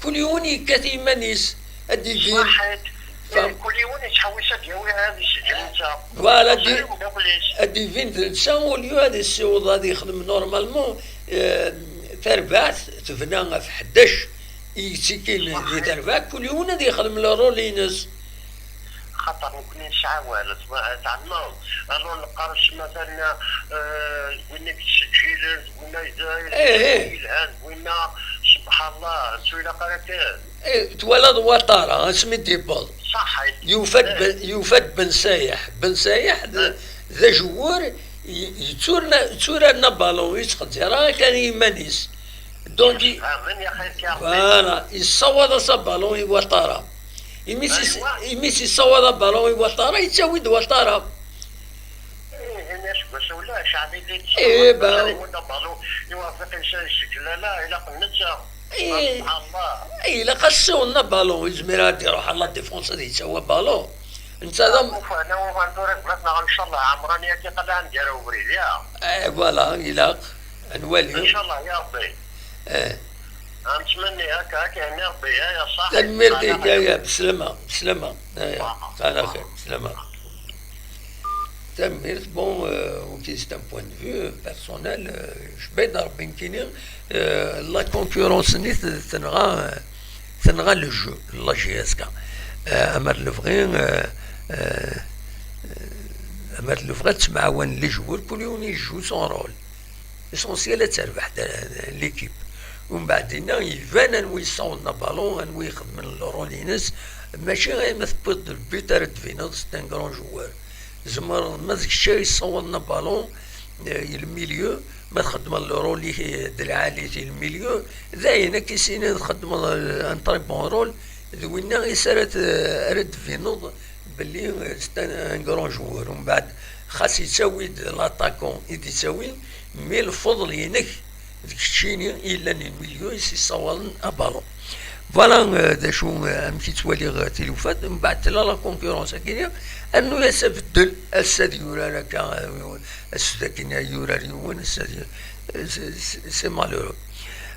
kul yiwen yekkat i yiman-is. Ad d-ibin. Ṣaḥit. Fa- Eh, kul yiwen yettḥewwis ad d-yawi, ad iseǧǧem netta. Voilà, ad d-, ad d-ibin d netta, au lieu ad issiweḍ ad yexdem normalement, eh, tarbaɛt tebna ɣef ḥdac i yettikin di tarbaɛt, kul yiwen ad yexdem le rôle-ines. Xaṭer nekni nesɛa awal, tma-, tɛelmeḍ. Alors neqqar-as, matalan, eh, d winna i yettseǧǧilen, d winna i d-, eh, eh, yelhan, d winna, subḥanallah, ur ilaq ara kan. Eh, twalaḍ Ouattara, asmi d-yewweḍ. Ṣaḥit. Yufa-d, eh, Ben, yufa-d Ben Sayeḥ. Ben Sayeḥ d, eh, d ajewwur, y-, yetturna-, yetturaren abalun, ur yettqeddir ara kan i yiman-is. Donc, i-, voilà, yessawaḍ-as abalun i Ouattara. Imi s-, aywa, imi s-yessawaḍ abalun i Ouattara, yettawi-d Ouattara. Eh, ini aseggas ulac, ɛni di, eh, ba- abalun, iwafeq insan yesseglala, ilaq netta. Eh, subḥanallah. Eh, ilaq ad ssiwḍen abalun, yezmer ad d-iruḥ à la défense ad yettawi abalun. Netta d am- Ufan, ufan tura gma-tneɣ, ncallah, Ɛemran yagi qelɛen gar ubrid, ya. Eh, voilà, ilaq. Ad nwali. Ncallah, ya Rebbi. Eh. Ad nettmenni akka, akka, yenna Rebbi, ya, ya ṣaḥ. Tanemmirt-ik, ya, ya, beslama, beslama. Eh, ya, ala xir, beslama. Tanemmirt, bon, euh, ok, c'est un point de vue, euh, personnel, euh, je vais dire, ben, kini, euh, la concurrence-nni t-, tenɣa, euh, tenɣa le jeu, la J S K. Euh, amar lebɣi, euh, euh, amar lebɣi ad ttemɛawanen les joueurs, kul yiwen ijoue son rôle. L'essentiel ad terbeḥ da-, l'équipe. Umbeɛd dinna iban anwa yessawḍen abalun, anwa ixedmen le rôle-ines, mačči ay ma tewwiḍ-d le but ara d-tbineḍ c'est un grand joueur. Tzemreḍ ma d kečč ay yessawḍen abalun, eh, i le milieu, ma txeddmeḍ le rôle-ik, eh, d lɛali i le milieu, d ayen akka i sinin txeddmeḍ, eh, un très bon rôle, d winna i s ara t-, ara d-tbineḍ belli, eh, c'est un, un grand joueur. Umbeɛd, xas yettawi-d l'attaquant i d-yettawi, mais lfeḍl-inek d keččini i yellan i le milieu i s-yessawalen abalun. Voilà, euh, d acu, euh, amek i ttwaliɣ, euh, tilufat, mbeɛd tella la concurrence akini, rnu-yas abeddel, ass-a ad yurar akka, euh, ass-a akini ad yurar yiwen, ass-a ad yu-, euh, c'est, c'est, c'est malheureux.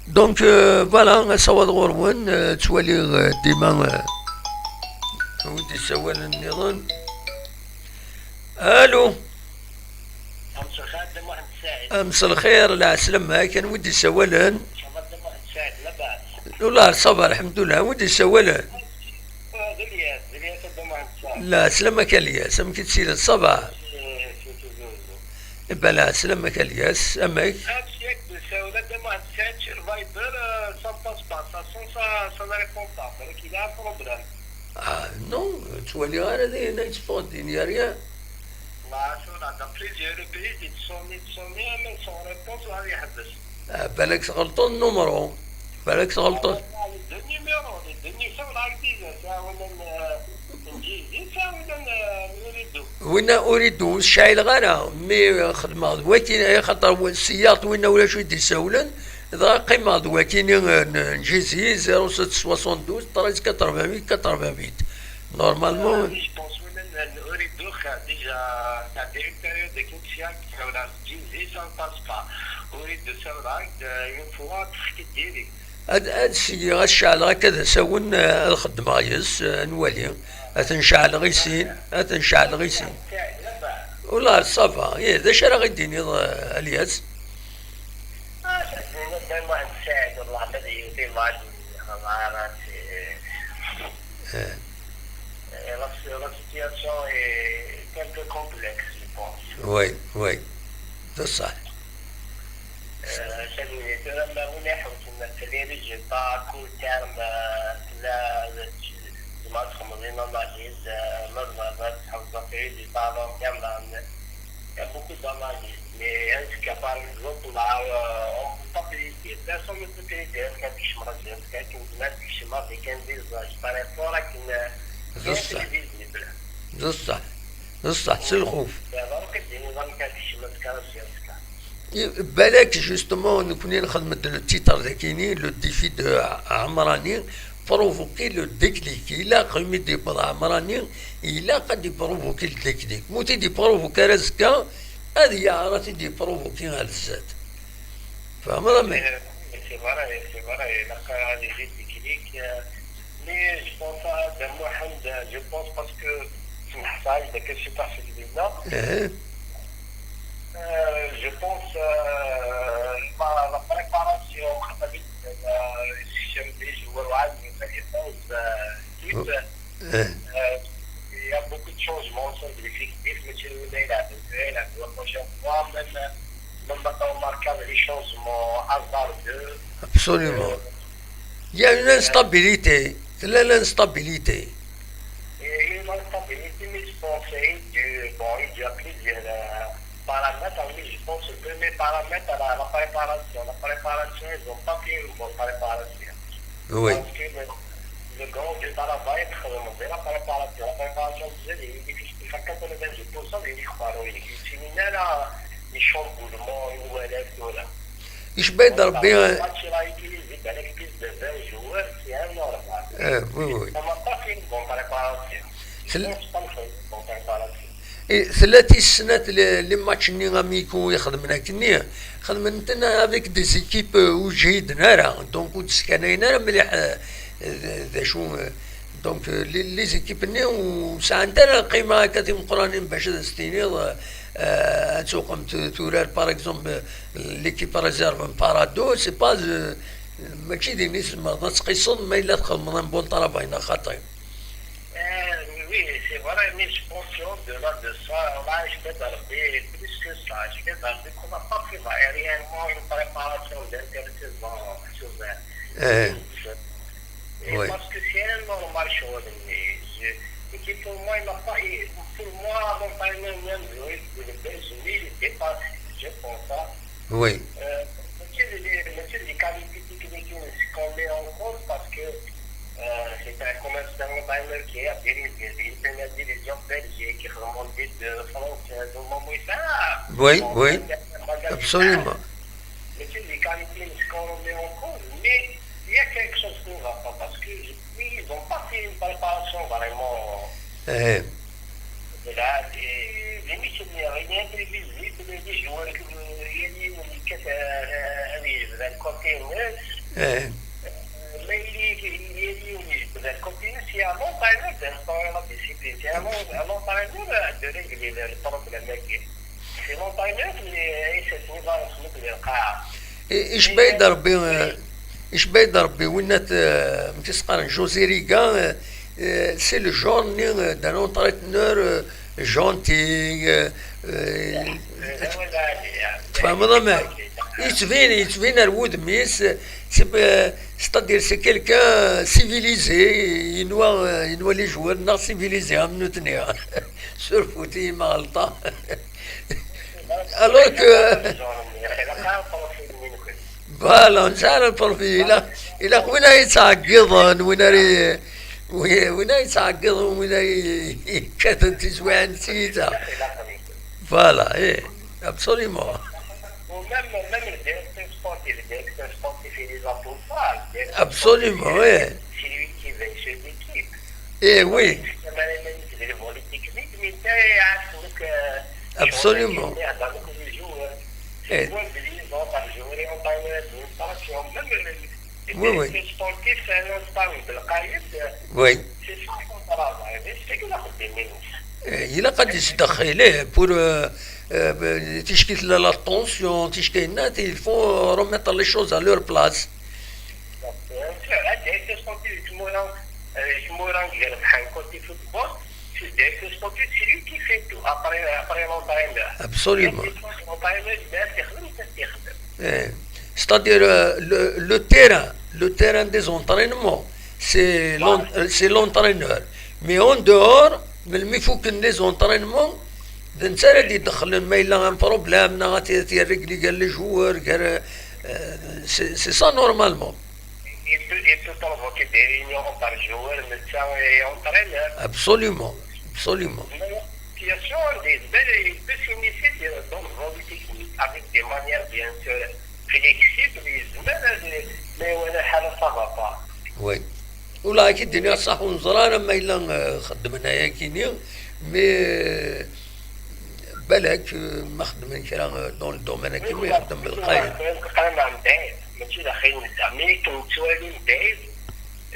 Donc, euh, voilà, asawaḍ ɣur-wen, euh, ttwaliɣ, euh, dima, euh, wid isawalen nniḍen. Allô. Amselxir, d Muḥend Saɛid. Amselxir, lɛeslama-k, anwa i d-isawalen? Muḥend Saɛid, labas? Ula, ṣaba, lḥemdullah, anwa i d-isawalen? Ah, d Lyas, d Lyas, a Dda Muḥend Saɛid. Lɛeslama-k a Lyas, amek i ttilid, ṣaba? Eh, si Tizi Uzzu. Iba lɛeslama-k a Lyas, amek? Ah, si ak d-isawel a Dda Muḥend Saɛid, si Viber, euh, ça ne passe pas, ça sonne, ça, ça ne répond pas, balak yella un problème. Ah, non, ur ttwaliɣ ara d ayen ay yetteffɣen din, yerya. Tura, dans plusieurs reprises, yettṣuni, yettṣuni, amen sans réponse, ur yeḥbes. Ah, balak tɣelṭeḍ numru. Balak tɣelṭeḍ. Ah, les deux numéros, les deux numéros, ça, on a utilisé, ça, on a, euh, une visite, ça, on a, euh, Uridu. Winna Uridu, ur s-ceɛɛleɣ ara, mi xedmeɣ d wakin, axaṭer wa-, ssiyaḍ winna ulac wi d-isawlen, dɣa qqimeɣ d wakini, euh, n, n Jizi, zéro sept soixante-douze treize quatre-vingt-huit quatre-vingt-huit. Normalement. Ah, oui, je pense, oui, même, euh, Uridu, euh, déjà, ça fait une période de quinze ans que ça, on a utilisé, ça ne passe pas. Uridu, ça, on a, euh, une fois, très direct. Ad, ad sliɣ, ad ceɛleɣ akka d asawen, eh, ad xeddmeɣ yes, eh, ad nwali. Ad ten-ceɛleɣ i sin, ad ten-ceɛleɣ i sin. Ula ça va, eh, d acu ara ɣ-id-tiniḍ, eh, a Lyas? Ah, ça, c'est une bonne, moi, c'est de la médiocrité, moi, je, eh. Eh, la, la situation est un peu complexe, je pense. Oui, oui. D ṣṣeḥ. Euh, ça nous est, euh, ma on est, on a fait les résultats à court terme, euh, là, euh, tu, tu m'as comme une analyse, euh, là, là, là, on a fait les résultats à long terme, là, il y a beaucoup d'analyses. Mais est-ce que, par exemple, là, euh, on peut pas prédire, personne ne peut prédire, est-ce qu'il y a des changements, est-ce qu'il y a des changements avec un visage par rapport à une, euh, D ṣṣeḥ. Invisible. D ṣṣeḥ. D ṣṣeḥ, s lxuf. Balak, justement, nekkni nxedm-d le titre dagini, le défi de Ɛemrani, provoquer le déclic. Ilaq imi d-yewweḍ Ɛemrani, ilaq ad d-iprovoquer le déclic. Ma ur t-id-iprovoquer ara azekka, ad yeɛreḍ ad t-id-iprovoquer ar zdat. Tfehmeḍ amek? Eh, c'est vrai, c'est vrai, ilaq ad yili déclic, euh, Mais je pense à Dda Muḥend, je pense parce que c'est un message de que c'est pas celui-là. Eh. Euh, je pense, euh, la, la préparation, euh, j'aime bien jouer au hand, mais ça dépend, euh, équipe. Oh. Eh. Euh, il y a beaucoup de changements sur l'effectif, mais tu le mets là, tu le mets là, la prochaine fois, même, même quand on marque les changements hasardeux. Absolument. Euh, Il y a une instabilité. Tella l'instabilité. Et une instabilité, mais je pense, il y a du, bon, il y a plusieurs, euh, paramètres, mais je pense que le premier paramètre, la, la préparation. La préparation, ils n'ont pas fait une bonne préparation. Oui. Parce que le, le grand départ va être, euh, de la préparation. La préparation, vous savez, il est difficile. Quatre-vingt-dix pour cent des victoires, oui. C'est une, là, les changements, une nouvelle, voilà. Icebba-d Rebbi, eh, match-a utilisé avec plus de vingt joueurs, c'est un normal. Eh, oui, oui. Ça m'a pas fait une bonne préparation. Je pense pas Tella tis snat, les matchs-nni amico i xedmen akkenni, xedmen-ten avec des équipes ur ǧhiden ara, donc ur d-skanayen ara mliḥ d acu. Donc les équipes-nni ur sɛant ara lqima akka timeqqranin bac ad as-tiniḍ ad tuɣem turar, par exemple, l'équipe réserve n Parado, c'est pas, mačči din i tzemreḍ ad tqiseḍ ma yella txedmeḍ un bon travail neɣ xaṭi. Euh, oui, c'est vrai, mais je pense qu'au-delà de ça, là, je vais garder plus que ça. Je vais garder qu'on n'a pas fait réellement une préparation d'intersaison sur euh, oui. Parce que c'est un normal chose. Mais je, et qui pour moi, il n'a pas, pour moi, l'entraîneur même, il devait jouer, il dépasse, je pense. Hein. Oui. Euh, monsieur, les, monsieur, les qualités techniques, qu'on met en compte parce que euh, c'est un commerçant d'entraîneur qui a dirigé, il a dirigé en Belgique, qui remonte de France, de Mamoïsa. Oui, oui, absolument. Monsieur, les qualités, qu'on met en compte, mais il y a quelque chose qui ne va pas parce que ils n'ont pas fait une préparation vraiment. Eh. Là, les, les matchs, il n'y a rien de visible, les joueurs, il y a des côté neuf. Eh. Mais il y a des côté neuf, il y a un entraîneur, c'est un entraîneur, c'est un entraîneur de régler le problème. C'est l'entraîneur, mais c'est une valence nucléaire. Icebba-yi-d Rebbi, icebba-yi-d Rebbi, winna amek i s-qqaren, José Riga, c'est le genre-nni d'un entraîneur gentil. Tfehmeḍ amek? Yettbin, yettbin ar wudem-is, c'est-à-dire c'est quelqu'un civilisé, yenwa, yenwa les joueurs-nneɣ civilisés am nutni. Surfut-iyi ma ɣelṭeɣ. Alors que voilà, nesɛa le profil. Ilaq, ilaq win ara yettɛeggiḍen, win ara, win ara yettɛeggiḍen, win ara yekkaten tiswiɛin n tyita. Voilà, eh, absolument. Ou même, même le directeur sportif, le directeur sportif, il est là pour ça. Absolument, oui. C'est lui qui veut cette équipe. Eh oui. Absolument. Eh. Oui, oui. Oui. Ilaq ad yesdaxil, eh, pour, eh, eh, ticki tella la tension, ticki, il faut remettre les choses à leur place. Tmura, tmura n yerbeḥ côté football, c'est le directeur sportif, c'est lui qui fait tout, après, après l'entraîneur. Absolument. L'entraîneur, il vient faire le test. Eh, c'est-à-dire, euh, le, le terrain, le terrain des entraînements, c'est l'en- euh, c'est l'entraîneur. Mais en dehors, melmi fukken les entraînements, d netta ara d-idexlen ma yella un problème, neɣ ad t-, ad t-yerregli gar les joueurs, gar, euh, c'est c'est ça normalement. Il peut, il peut provoquer des réunions entre joueurs, médecins et entraîneurs. Absolument, absolument. Mais la situation, il peut s'initier dans le volet technique, avec des manières bien sûr flexibles, mais, mais voilà, ça va pas. Oui. Ula akka d-iniɣ ṣaḥ ur neẓri ara ma yella, eh, xeddmen ayakini, mais, eh, balak, eh, ma xeddmen kra, eh, dans le domaine akimi, xeddmen lxayr. Mačči d axir netta, mi akken nettwali mebɛid,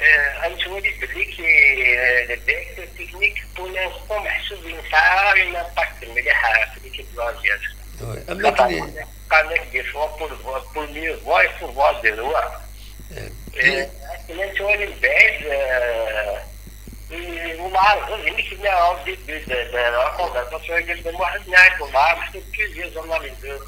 eh, ad nettwali belli ki, eh, le directeur technique pour l'instant meḥsub yesɛa un impact mliḥ ɣef l'équipe de l'Algérie. Oui, am akken i- Qqaren-ak des fois pour, pour mieux voir, il faut voir de loin. Eh, akken ad nettwali mebɛid, eh, Lmeɛreḍ, d nekk i au début de, de la conversation, i d Muḥend Naɛid Lmeɛreḍ, ḥseb plusieurs analyses.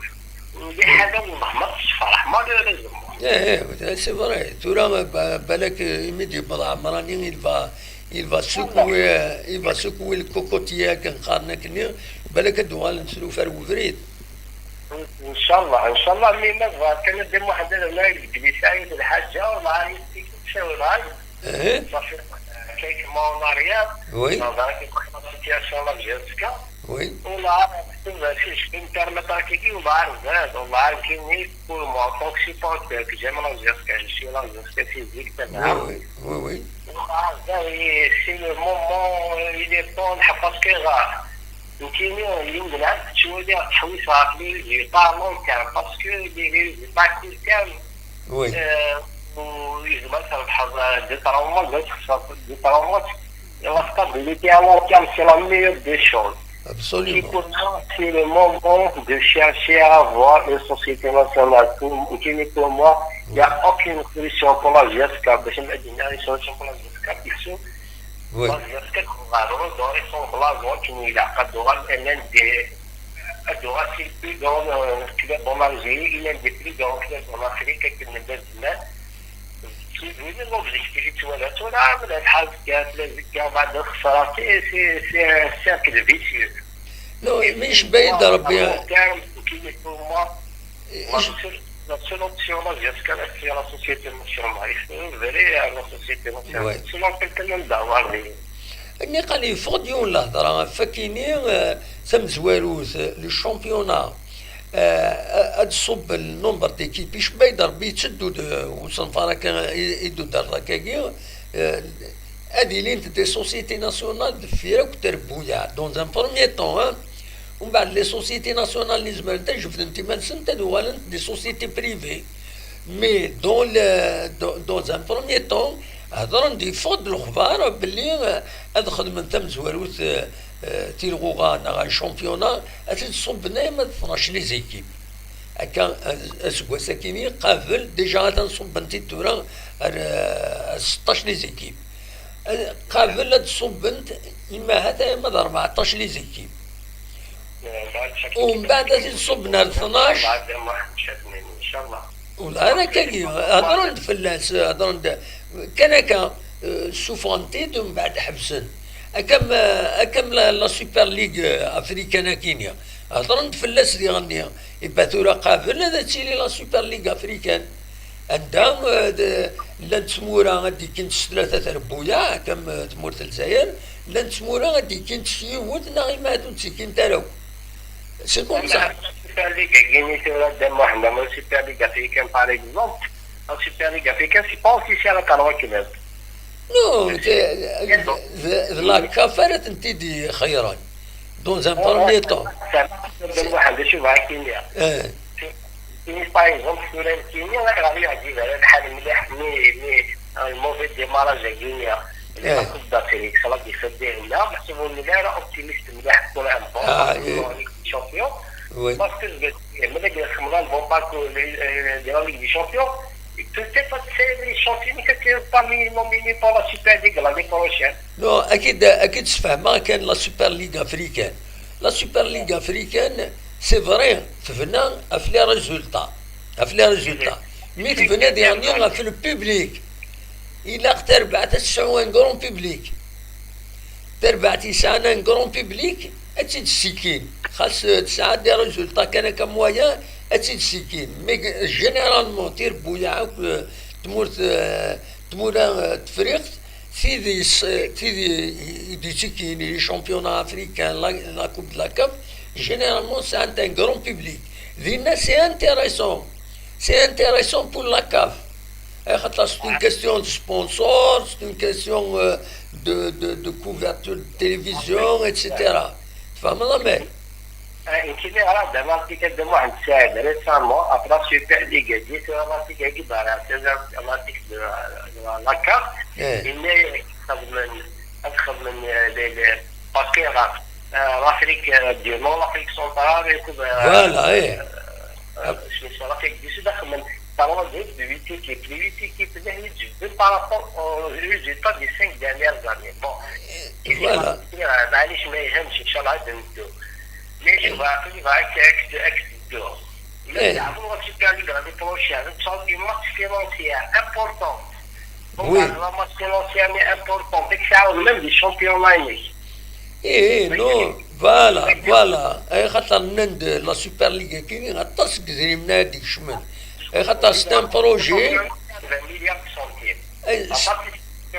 Liḥala, wallah, ma tessefreḥ, malheureusement. Eh, eh, c'est vrai. Tura, ba- balak, eh, imi d-yewweḍ Ɛemrani, il va, il va secouer, eh, il va secouer le cocotier akken qqaren akkenni, balak ad d-uɣalen s lufar n ubrid. Ncallah, ncallah, mi ma bɣa kan a Dda Muḥend ad aɣ-yegli Saɛid lḥaǧa, wallah, yessefk ad ttcawireɣ-ak. Eh, Ça fait quelques mois en arrière, Oui. dans un équipe classique Association Lazerska. Oui. Ula si je peux me permettre, kiki ula zad, ula kini pour moi, en tant que supporter, que j'aime Lazerska, je suis Lazerska physique, oui, oui, oui, oui. Ula zad, c'est le moment, il est temps, parce que là, kini, il y a une grande chose à trouver, ça fait, j'ai pas longtemps, parce que les résultats qui tiennent, oui, euh, où il y a deux, trois mois, deux, trois mois, la stabilité à long terme, c'est la meilleure des choses. Absolument. Et pour moi, c'est le moment de chercher à avoir une société nationale. Pour, pour moi, il n'y a aucune solution pour la G S K. Parce que une solution pour la G S K, il faut, oui, la G S K, on va avoir un blason qui nous a pas droit, et même des, droit, c'est plus dans le club en Algérie, il y a des plus grands clubs en Afrique, qui ne veulent même. L'objectif, tu vois, là, tu vois, là, la G S K, la G S K, بعد الخسارة, c'est, c'est, c'est un cercle vicieux. Non, mais je vais dire, bien, pour moi, la seule, la seule option, la G S K, c'est la société nationale. Il faut veiller à la société nationale. Ouais. Sinon, quelqu'un d'avoir des. Nniqal yeffeɣ-d yiwen lehḍra ɣef wakini, eh, tamezwarut, eh, le championnat, eh, ad tṣubb le nombre d'équipes, icebba-d Rebbi, yetteddu-d, eh, usenfar akka, i, i d-udar akkagi, eh, ad ilint des sociétés nationales deffir akk trebbuyaɛ, dans un premier temps, hein. Umbeɛd, les sociétés nationales-nni zemrent ad jebdent iman-nsent, ad uɣalent des sociétés privées. Mais dans le, dans, dans un premier temps, hedren-d, yeffeɣ-d lexbar belli, eh, ad xedmen tamezwarut, eh, eh, tilɣuɣa neɣ un championnat, ad t-id-ṣubben arma d tnac les équipes. Akka, eh, aseggas-akini, qabel, déjà atan ṣubben-t-id tura ar, eh, seṭṭac les équipes. Eh, qabel ad ṣubbent, imahat arma d rbeɛṭac les équipes. Umbeɛd ad t-id-ṣubben ar tnac. Ula d akkagi, hedren-d fell-as, hedren-d kan akka, eh, ssufɣen-t-id, umbeɛd ḥebsen. Akka am, akka am la, la Super League, eh, africaine akini. Hedren-d fell-as diɣenni. Iba tura qabel ad tili la Super League africaine. Anda, eh, d-, llant tmura ad d-ikkint s tlata trebbuyaɛ, akka am, eh, tmurt n Lezzayer, llant tmura ad d-ikkint s yiwet neɣ imahat ur d-ttikkint ara akk. C'est comme ça. La Super League-agi-nni tura, Dda Muḥend, la Super League africaine, par exemple, la Super League africaine, c'est pas officiel à trois clubs. Non, c'est, c'est, c'est la CAF ara tent-id-ixeyyren. Dans un premier temps. Dda Muḥend, acu bɣiɣ ad k-iniɣ? Eh. Ini, par exemple, tura nekkini, ayɣer ur yeɛǧib ara lḥal mliḥ, mi, mi, un mauvais démarrage-agi-nni, eh, la Coupe d'Afrique, ça va défaite des Lions, meḥsub ur nelli ara optimiste mliḥ pour l'instant, ah, parce que, eh, la Ligue des Champions, oui, parce que, mais la Ligue des Champions, peut-être pas de les champions, que c'est pas minimum, minimum pour la Super League l'année prochaine. Non, akid, akid sfehmeɣ kan la Super League africaine. La Super League africaine, c'est vrai, tebna ɣef les résultats. Ɣef les résultats. Mi tebna diɣenni ɣef le public. Ilaq tarbaɛt ad tesɛu un grand public. Tarbaɛt yesɛan un grand public, ad tt-id-ssikin. Xas, eh, tesɛa des résultats kan akka moyens, ad tt-id-ssikin. Mais, eh, généralement, tirebbuyaɛ akk, eh, tmurt, eh, tmura, eh, Tefriqt, tid yes-, tid i d-yettekkin i championnat africain, la, la Coupe de la CAF, généralement, sɛant un grand public. Dinna, c'est intéressant. C'est intéressant pour la CAF. Axaṭer c'est une question de sponsor, c'est une question, euh, de, de, de couverture de télévision, et cetera. Tfehmeḍ amek? Ah, nekkini ɣriɣ-d un article de Mohamed Saïd récemment, après Super League, agi tura un article agi d-ɣriɣ, c'est un article de, de la CAF. Eh. Yenna-ak xedmen, ad xedmen, euh, les, les, parce que, euh, l'Afrique, euh, du Nord, l'Afrique centrale, et tout, euh, voilà, eh, euh, je me suis rappelé du Sud, ad xedmen trois groupes de huit équipes. Les huit équipes, là, ils jouent par rapport aux résultats des cinq dernières années. Bon, eh, voilà. معليش، ما يهمش، إن شاء الله عاد نبدو. Mais je vois, je vois que, que, que, mais, eh, la Super League l'année prochaine, c'est un match financier important. Bon, oui. Un match financier, mais important. C'est que ça, même des champions, là, eh, eh, non, voilà, voilà. Ay xaṭer nnan-d la Super League-agi, aṭas n yedrimen ara d-ikecmen. Ay xaṭer c'est un projet. Vingt milliards de centimes. Eh, à partir de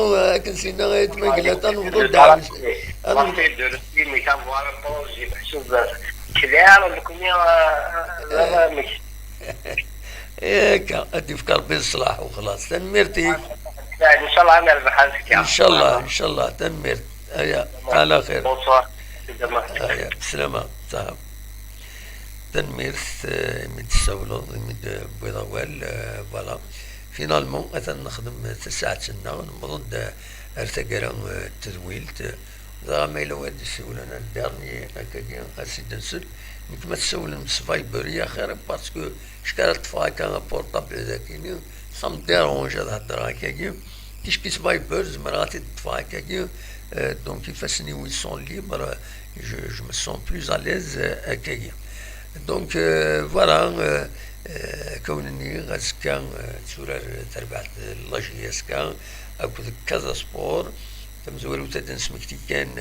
nebḍu, akken s-yenna ayetma Glata, nebḍu-d. Merci de le film, ça me voit la pause, j'ai pas chose à clair, nekkni, euh, euh, Akka, ad d-yefk Rebbi ṣṣlaḥ u xlaṣ. Tanemmirt-ik. Inchallah ad nerbeḥ azekka. Inchallah, inchallah. Tanemmirt. Aya, ɛla xir. Bonsoir. Aya, bslama. Tanemmirt, eh, imi d-tessawleḍ, imi d-tewwiḍ awal, eh, voilà. Finalement, atan nexdem tasaɛet-nneɣ, newweḍ-d, eh, ar taggara, eh, n tedwilt. Dɣa ma yella win d-isiwlen, un dernier, akkagi, ad s-id-nsel. Nekk ma tessawlem s Viber, ya xir, parce que cka ara ṭṭfeɣ akka portable dagini, ça me dérange ad heddreɣ akkagi. Ticki s Viber, zemreɣ ad t-id-ṭṭfeɣ akkagi. Euh, donc, ifassen-iw, ils sont libres, je, je me sens plus à l'aise, euh, akkagi. Donc, euh, voilà, euh, euh, akka wen-nniɣ, azekka, euh, turar terbaɛt, euh, la J S K akked Casa Sport. Tamezwarut, ad d-nesmekti kan,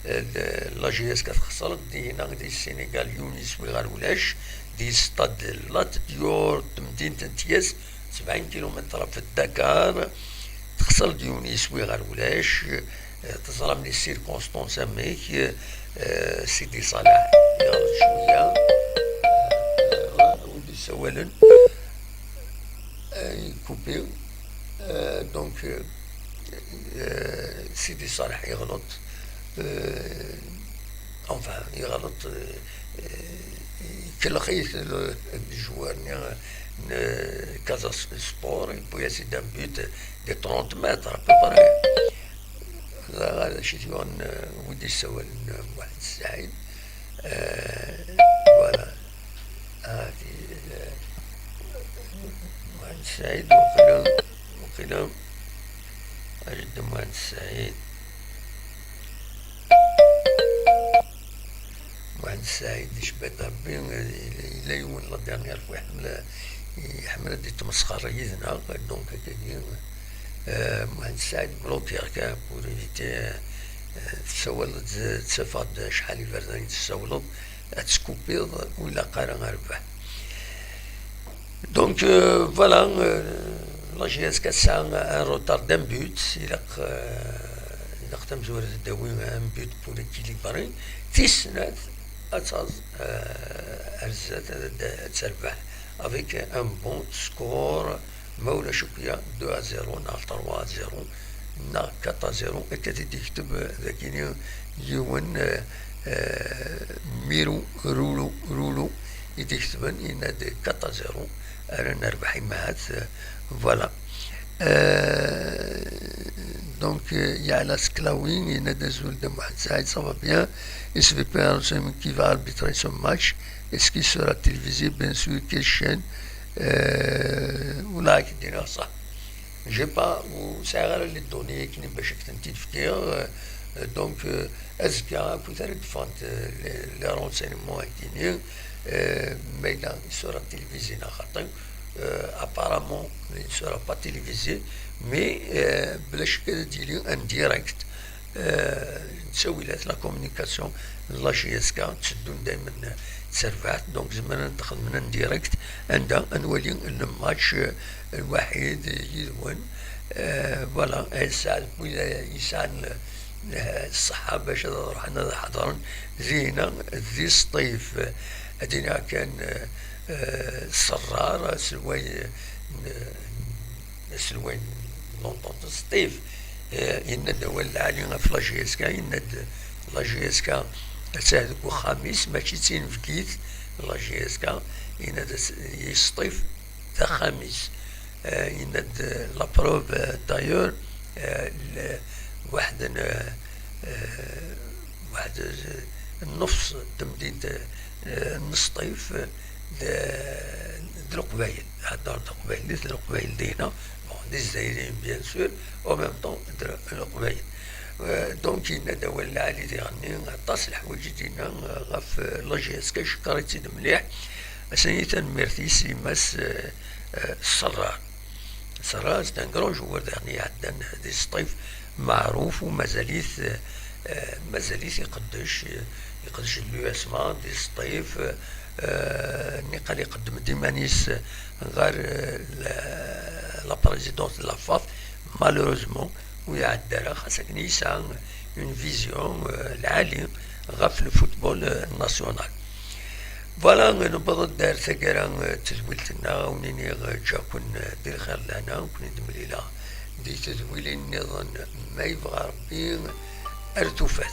eh, l-, la J S K texṣer-d dihin di Sénégal, yiwen yiswi ɣer ulac, di stade Lat Dior, temdint n Tyes, sebɛin kilumitr ɣef Dakar. Texṣer-d yiwen yiswi ɣer ulac. Eh, teẓram les circonstances amek, eh, Sidi Ṣaleḥ yeɣleḍ cwiya, eh, wid yessawalen, eh, yekkupi. Euh, donc, euh, euh, Sidi Saleh yeɣleḍ, euh, enfin, yeɣleḍ, euh, euh, ikellex-it le, le joueur-nni n Casa Sport, yewwi-as-id un but de trente mètres à peu près. Dɣa d acu i t-yuɣen, euh, wid yessawalen, euh, Mohamed Saïd. Euh, voilà. Ah, ti-, euh, Mohamed Saïd, waqila, waqila, ajdid Mohamed Saïd. Mohamed Saïd, icebba-t Rebbi, yella, yella yiwen la dernière fois iḥemmel, iḥemmel ad yettmesxer yid-neɣ, donc, akkagi, euh, Mohamed Saïd bloqué-k, pour éviter, euh, tessawaleḍ-d, ttafeɣ-d acḥal iberdan i d-tessawleḍ, ad tskuppiḍ, ur ilaq ara a rrbeḥ. Donc, euh, voilà, euh, la J S K tesɛa un retard d'un but, ilaq, euh, ilaq tamezwarut ad d-tawi un but pour équilibrer. Tis snat, ad taẓ, euh, ar zdat, ad, ad terbeḥ avec un bon score, ma ulac akk ya deux à zéro neɣ trois à zéro neɣ quatre à zéro, akka i d-yekteb, euh, dagini yiwen, euh, euh, Miru Rulu, Rulu, i d-iketben, yenna-d quatre à zéro ara nerbeḥ, imahat, euh, voilà. Euh, Donc, euh, il y a la Sklawi, il y a des jours de Mohamed Saïd, ça va bien. Et c'est le P R C M qui va arbitrer ce match. Est-ce qu'il sera télévisé? Bien sûr, quelle chaîne? Euh, ou là, qui dira ça. J'ai pas, ou ça a les données qui ne peuvent pas. Donc, euh, est-ce qu'il y a un coup de les renseignements qui euh, mais là, il sera télévisé, euh, apparemment, il ne sera pas télévisé, mais euh, en direct. Euh, نسوي la communication, la J S K, تسدون دايما تسربعت. Donc زمرنا ندخل من direct عندها نولي الماتش الوحيد يدون. Voilà, يسعد يسعد الصحة باش نروح نحضر زينة ذي سطيف. هدينا كان الصرار سلوي سلوي لونطونت سطيف. يناد ولا علي في la J S K، يناد la J S K تساعد وخاميس ماشي تسين فكيت. La J S K يناد يسطيف ذا خاميس. يناد la preuve d'ailleurs واحد واحد النص تمديد نسطيف. د القبايل، هضر د القبايل، د القبايل دينا، bon، des Zaïriens bien sûr، en même temps د القبايل. Donc يناد ولا علي ديغني عطاس الحوايج دينا غف la J S K، شكريت مليح. أسني تنميرتي سيماس الصرار. صرار c'est un grand joueur ديغني عندنا دي سطيف معروف ومازاليت مازاليت يقدش يقدش l'USMA دي سطيف. نقال يقدم ديمانيس غير la présidence de la FAF. Malheureusement ويعدى راه خاصك نيسا une vision العالي غف le football national. Voilà, نبض الدار ثقرا تزويلتنا ونيني جاكن دير خير لنا وكن دمليلة دي تزويلين نظن ما يبغى ربي أرتوفات.